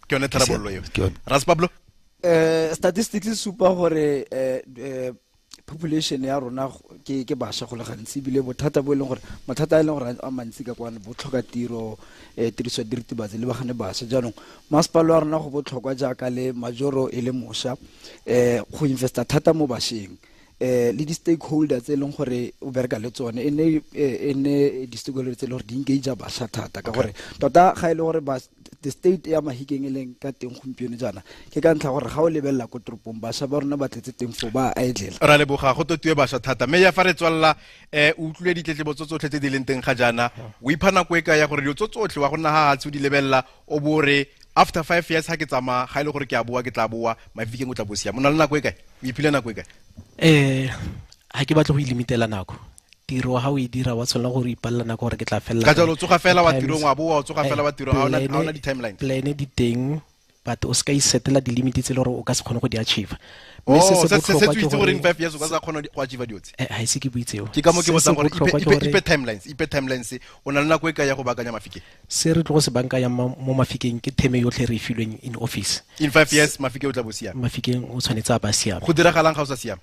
Ke yone tharabollo eo. Ke yone. Ras Pablo? Statistics supa gore Population ya rona ke basha go le gantsi ebile bothata bo e leng gore mathata a e leng gore a mantsi ka kwane bo tlhoka tiro, tiriso ya diritibatsi le bagane basha. Jaanong masepala wa rona go botlhokwa jaaka le Majoro e le mošwa, go investa thata mo bašweng, le di-stakeholder tse e leng gore o bereka le tsone e nne di-stakeholder tse e leng gore di engage bašwa thata, ka gore tota ga e le gore the state ya Mahikeng e leng ka teng gompieno jaana ke ka ntlha gore ga o lebelela ko toropong bašwa ba rona ba tletse teng foo ba a idlela. Ra leboga go totiwe bašwa thata, mme ya fa re tswalela, o utlwile ditletlebo tso tsotlhe tse di leng teng ga jaana, o ipha nako e ka ya gore dilo tso tsotlhe wa go nna ga hatshe o di lebelela o bo re after 5 years ha ke tsamaya ga e le gore ke a boa ke tla boa Mafikeng o tla bo siama. O na le nako e kae? O iphile nako e kae? Ha ke batle go ilimitela nako. Tiro ha o e dira wa tshwanela gore o ipalela nako gore ke tla felela. Ka jalo o tsoga fela wa tirong wa boa, o tsoga fela wa tirong, ha ona di-timelines. Plan di teng, but o ska isetela di-limit tse e le gore o ka se kgone go di achieve. Mme se se botlhokwa ke gore in 5 years o ka sa kgona go achieve dilo tse. Ha ise ke bue tseo. Ke ka mo ke botsang gore ipe timelines, ipe timelines, o na le nako e kae ya go baakanya Mafikeng? Se re tlo go se bankanya mo Mafikeng ke theme yotlhe re e filweng in office. In 5 years Mafikeng o tla bo siame. Mafikeng o tshwanetse a ba siame. Go diragalang ga o sa siame?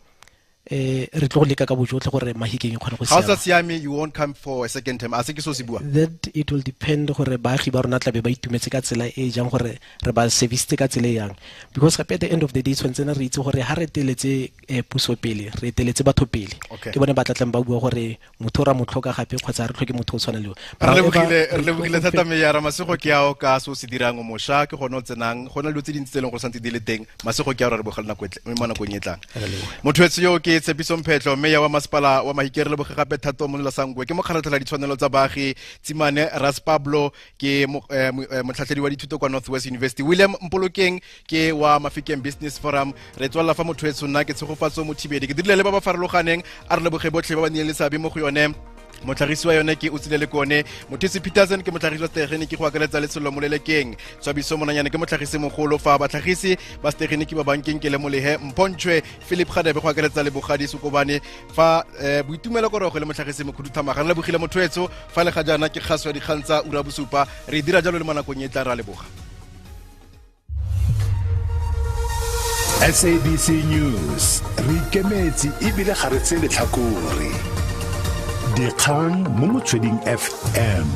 Re tlo go leka ka bojotlhe gore Mahikeng e kgone go siama. Ga o sa siame, you won't come for a second term. A se ke so se bua. That it will depend gore baagi ba rona tla be ba itumetse ka tsela e jang, gore re ba servicetse ka tsela e yang. Because gape at the end of the day tshwanetse re itse gore ha re eteletse puso pele, re eteletse batho pele. Ke bone ba tla tlang ba bua gore motho ra mo tlhoka gape kgotsa re tlhoke motho o tshwana le yo. Re lebogile thata Meyara. Masego ke ao ka so se dirang o mosha ke gone o tsenang, go na le dilo tse dintsi tse e leng gore santse di le teng. Masego ke ao re lebogile nako mo nakong e tlang. Motho yo ke Tshepiso Mphetlo, mme ya wa masepala wa Mahikeng. Re leboge gape Thato Molosankwe ke mokgaratlhela ditshwanelo tsa baagi, Tsimane Ras Pablo ke motlhatlhedi wa dithuto kwa North West University, William Mpolokeng ke wa Mafikeng Business Forum. Re tswalela fa motho etsho, nna ke Tshegofatso Mothibedi, ke dirile le ba ba farologaneng. A re leboge botlhe ba ba nnileng le seabe mo go yone. Motlhagisi wa yone ke Otsile Lekone, Mothisi Peterson ke motlhagisi wa setegeniki go akaretsa Letsholo Molelekeng, Tshwabiso Monanyane ke motlhagisi mogolo, fa batlhagisi ba setegeniki ba bankeng ke le Molehe Mpontshwe, Philip Gadebe go akaretsa le Bogadi Sokobane, fa Boitumelo Korogo le motlhagisi Mokhuduthamaga. Re lebogile motho etsho fa le ga jaana ke kgaso ya dikgang tsa ura bosupa. Re dira jalo le mo nakong e tla, ra leboga. SABC News, re ikemetse ebile ga re tseye letlhakore. Dikgang mo Motsweding FM.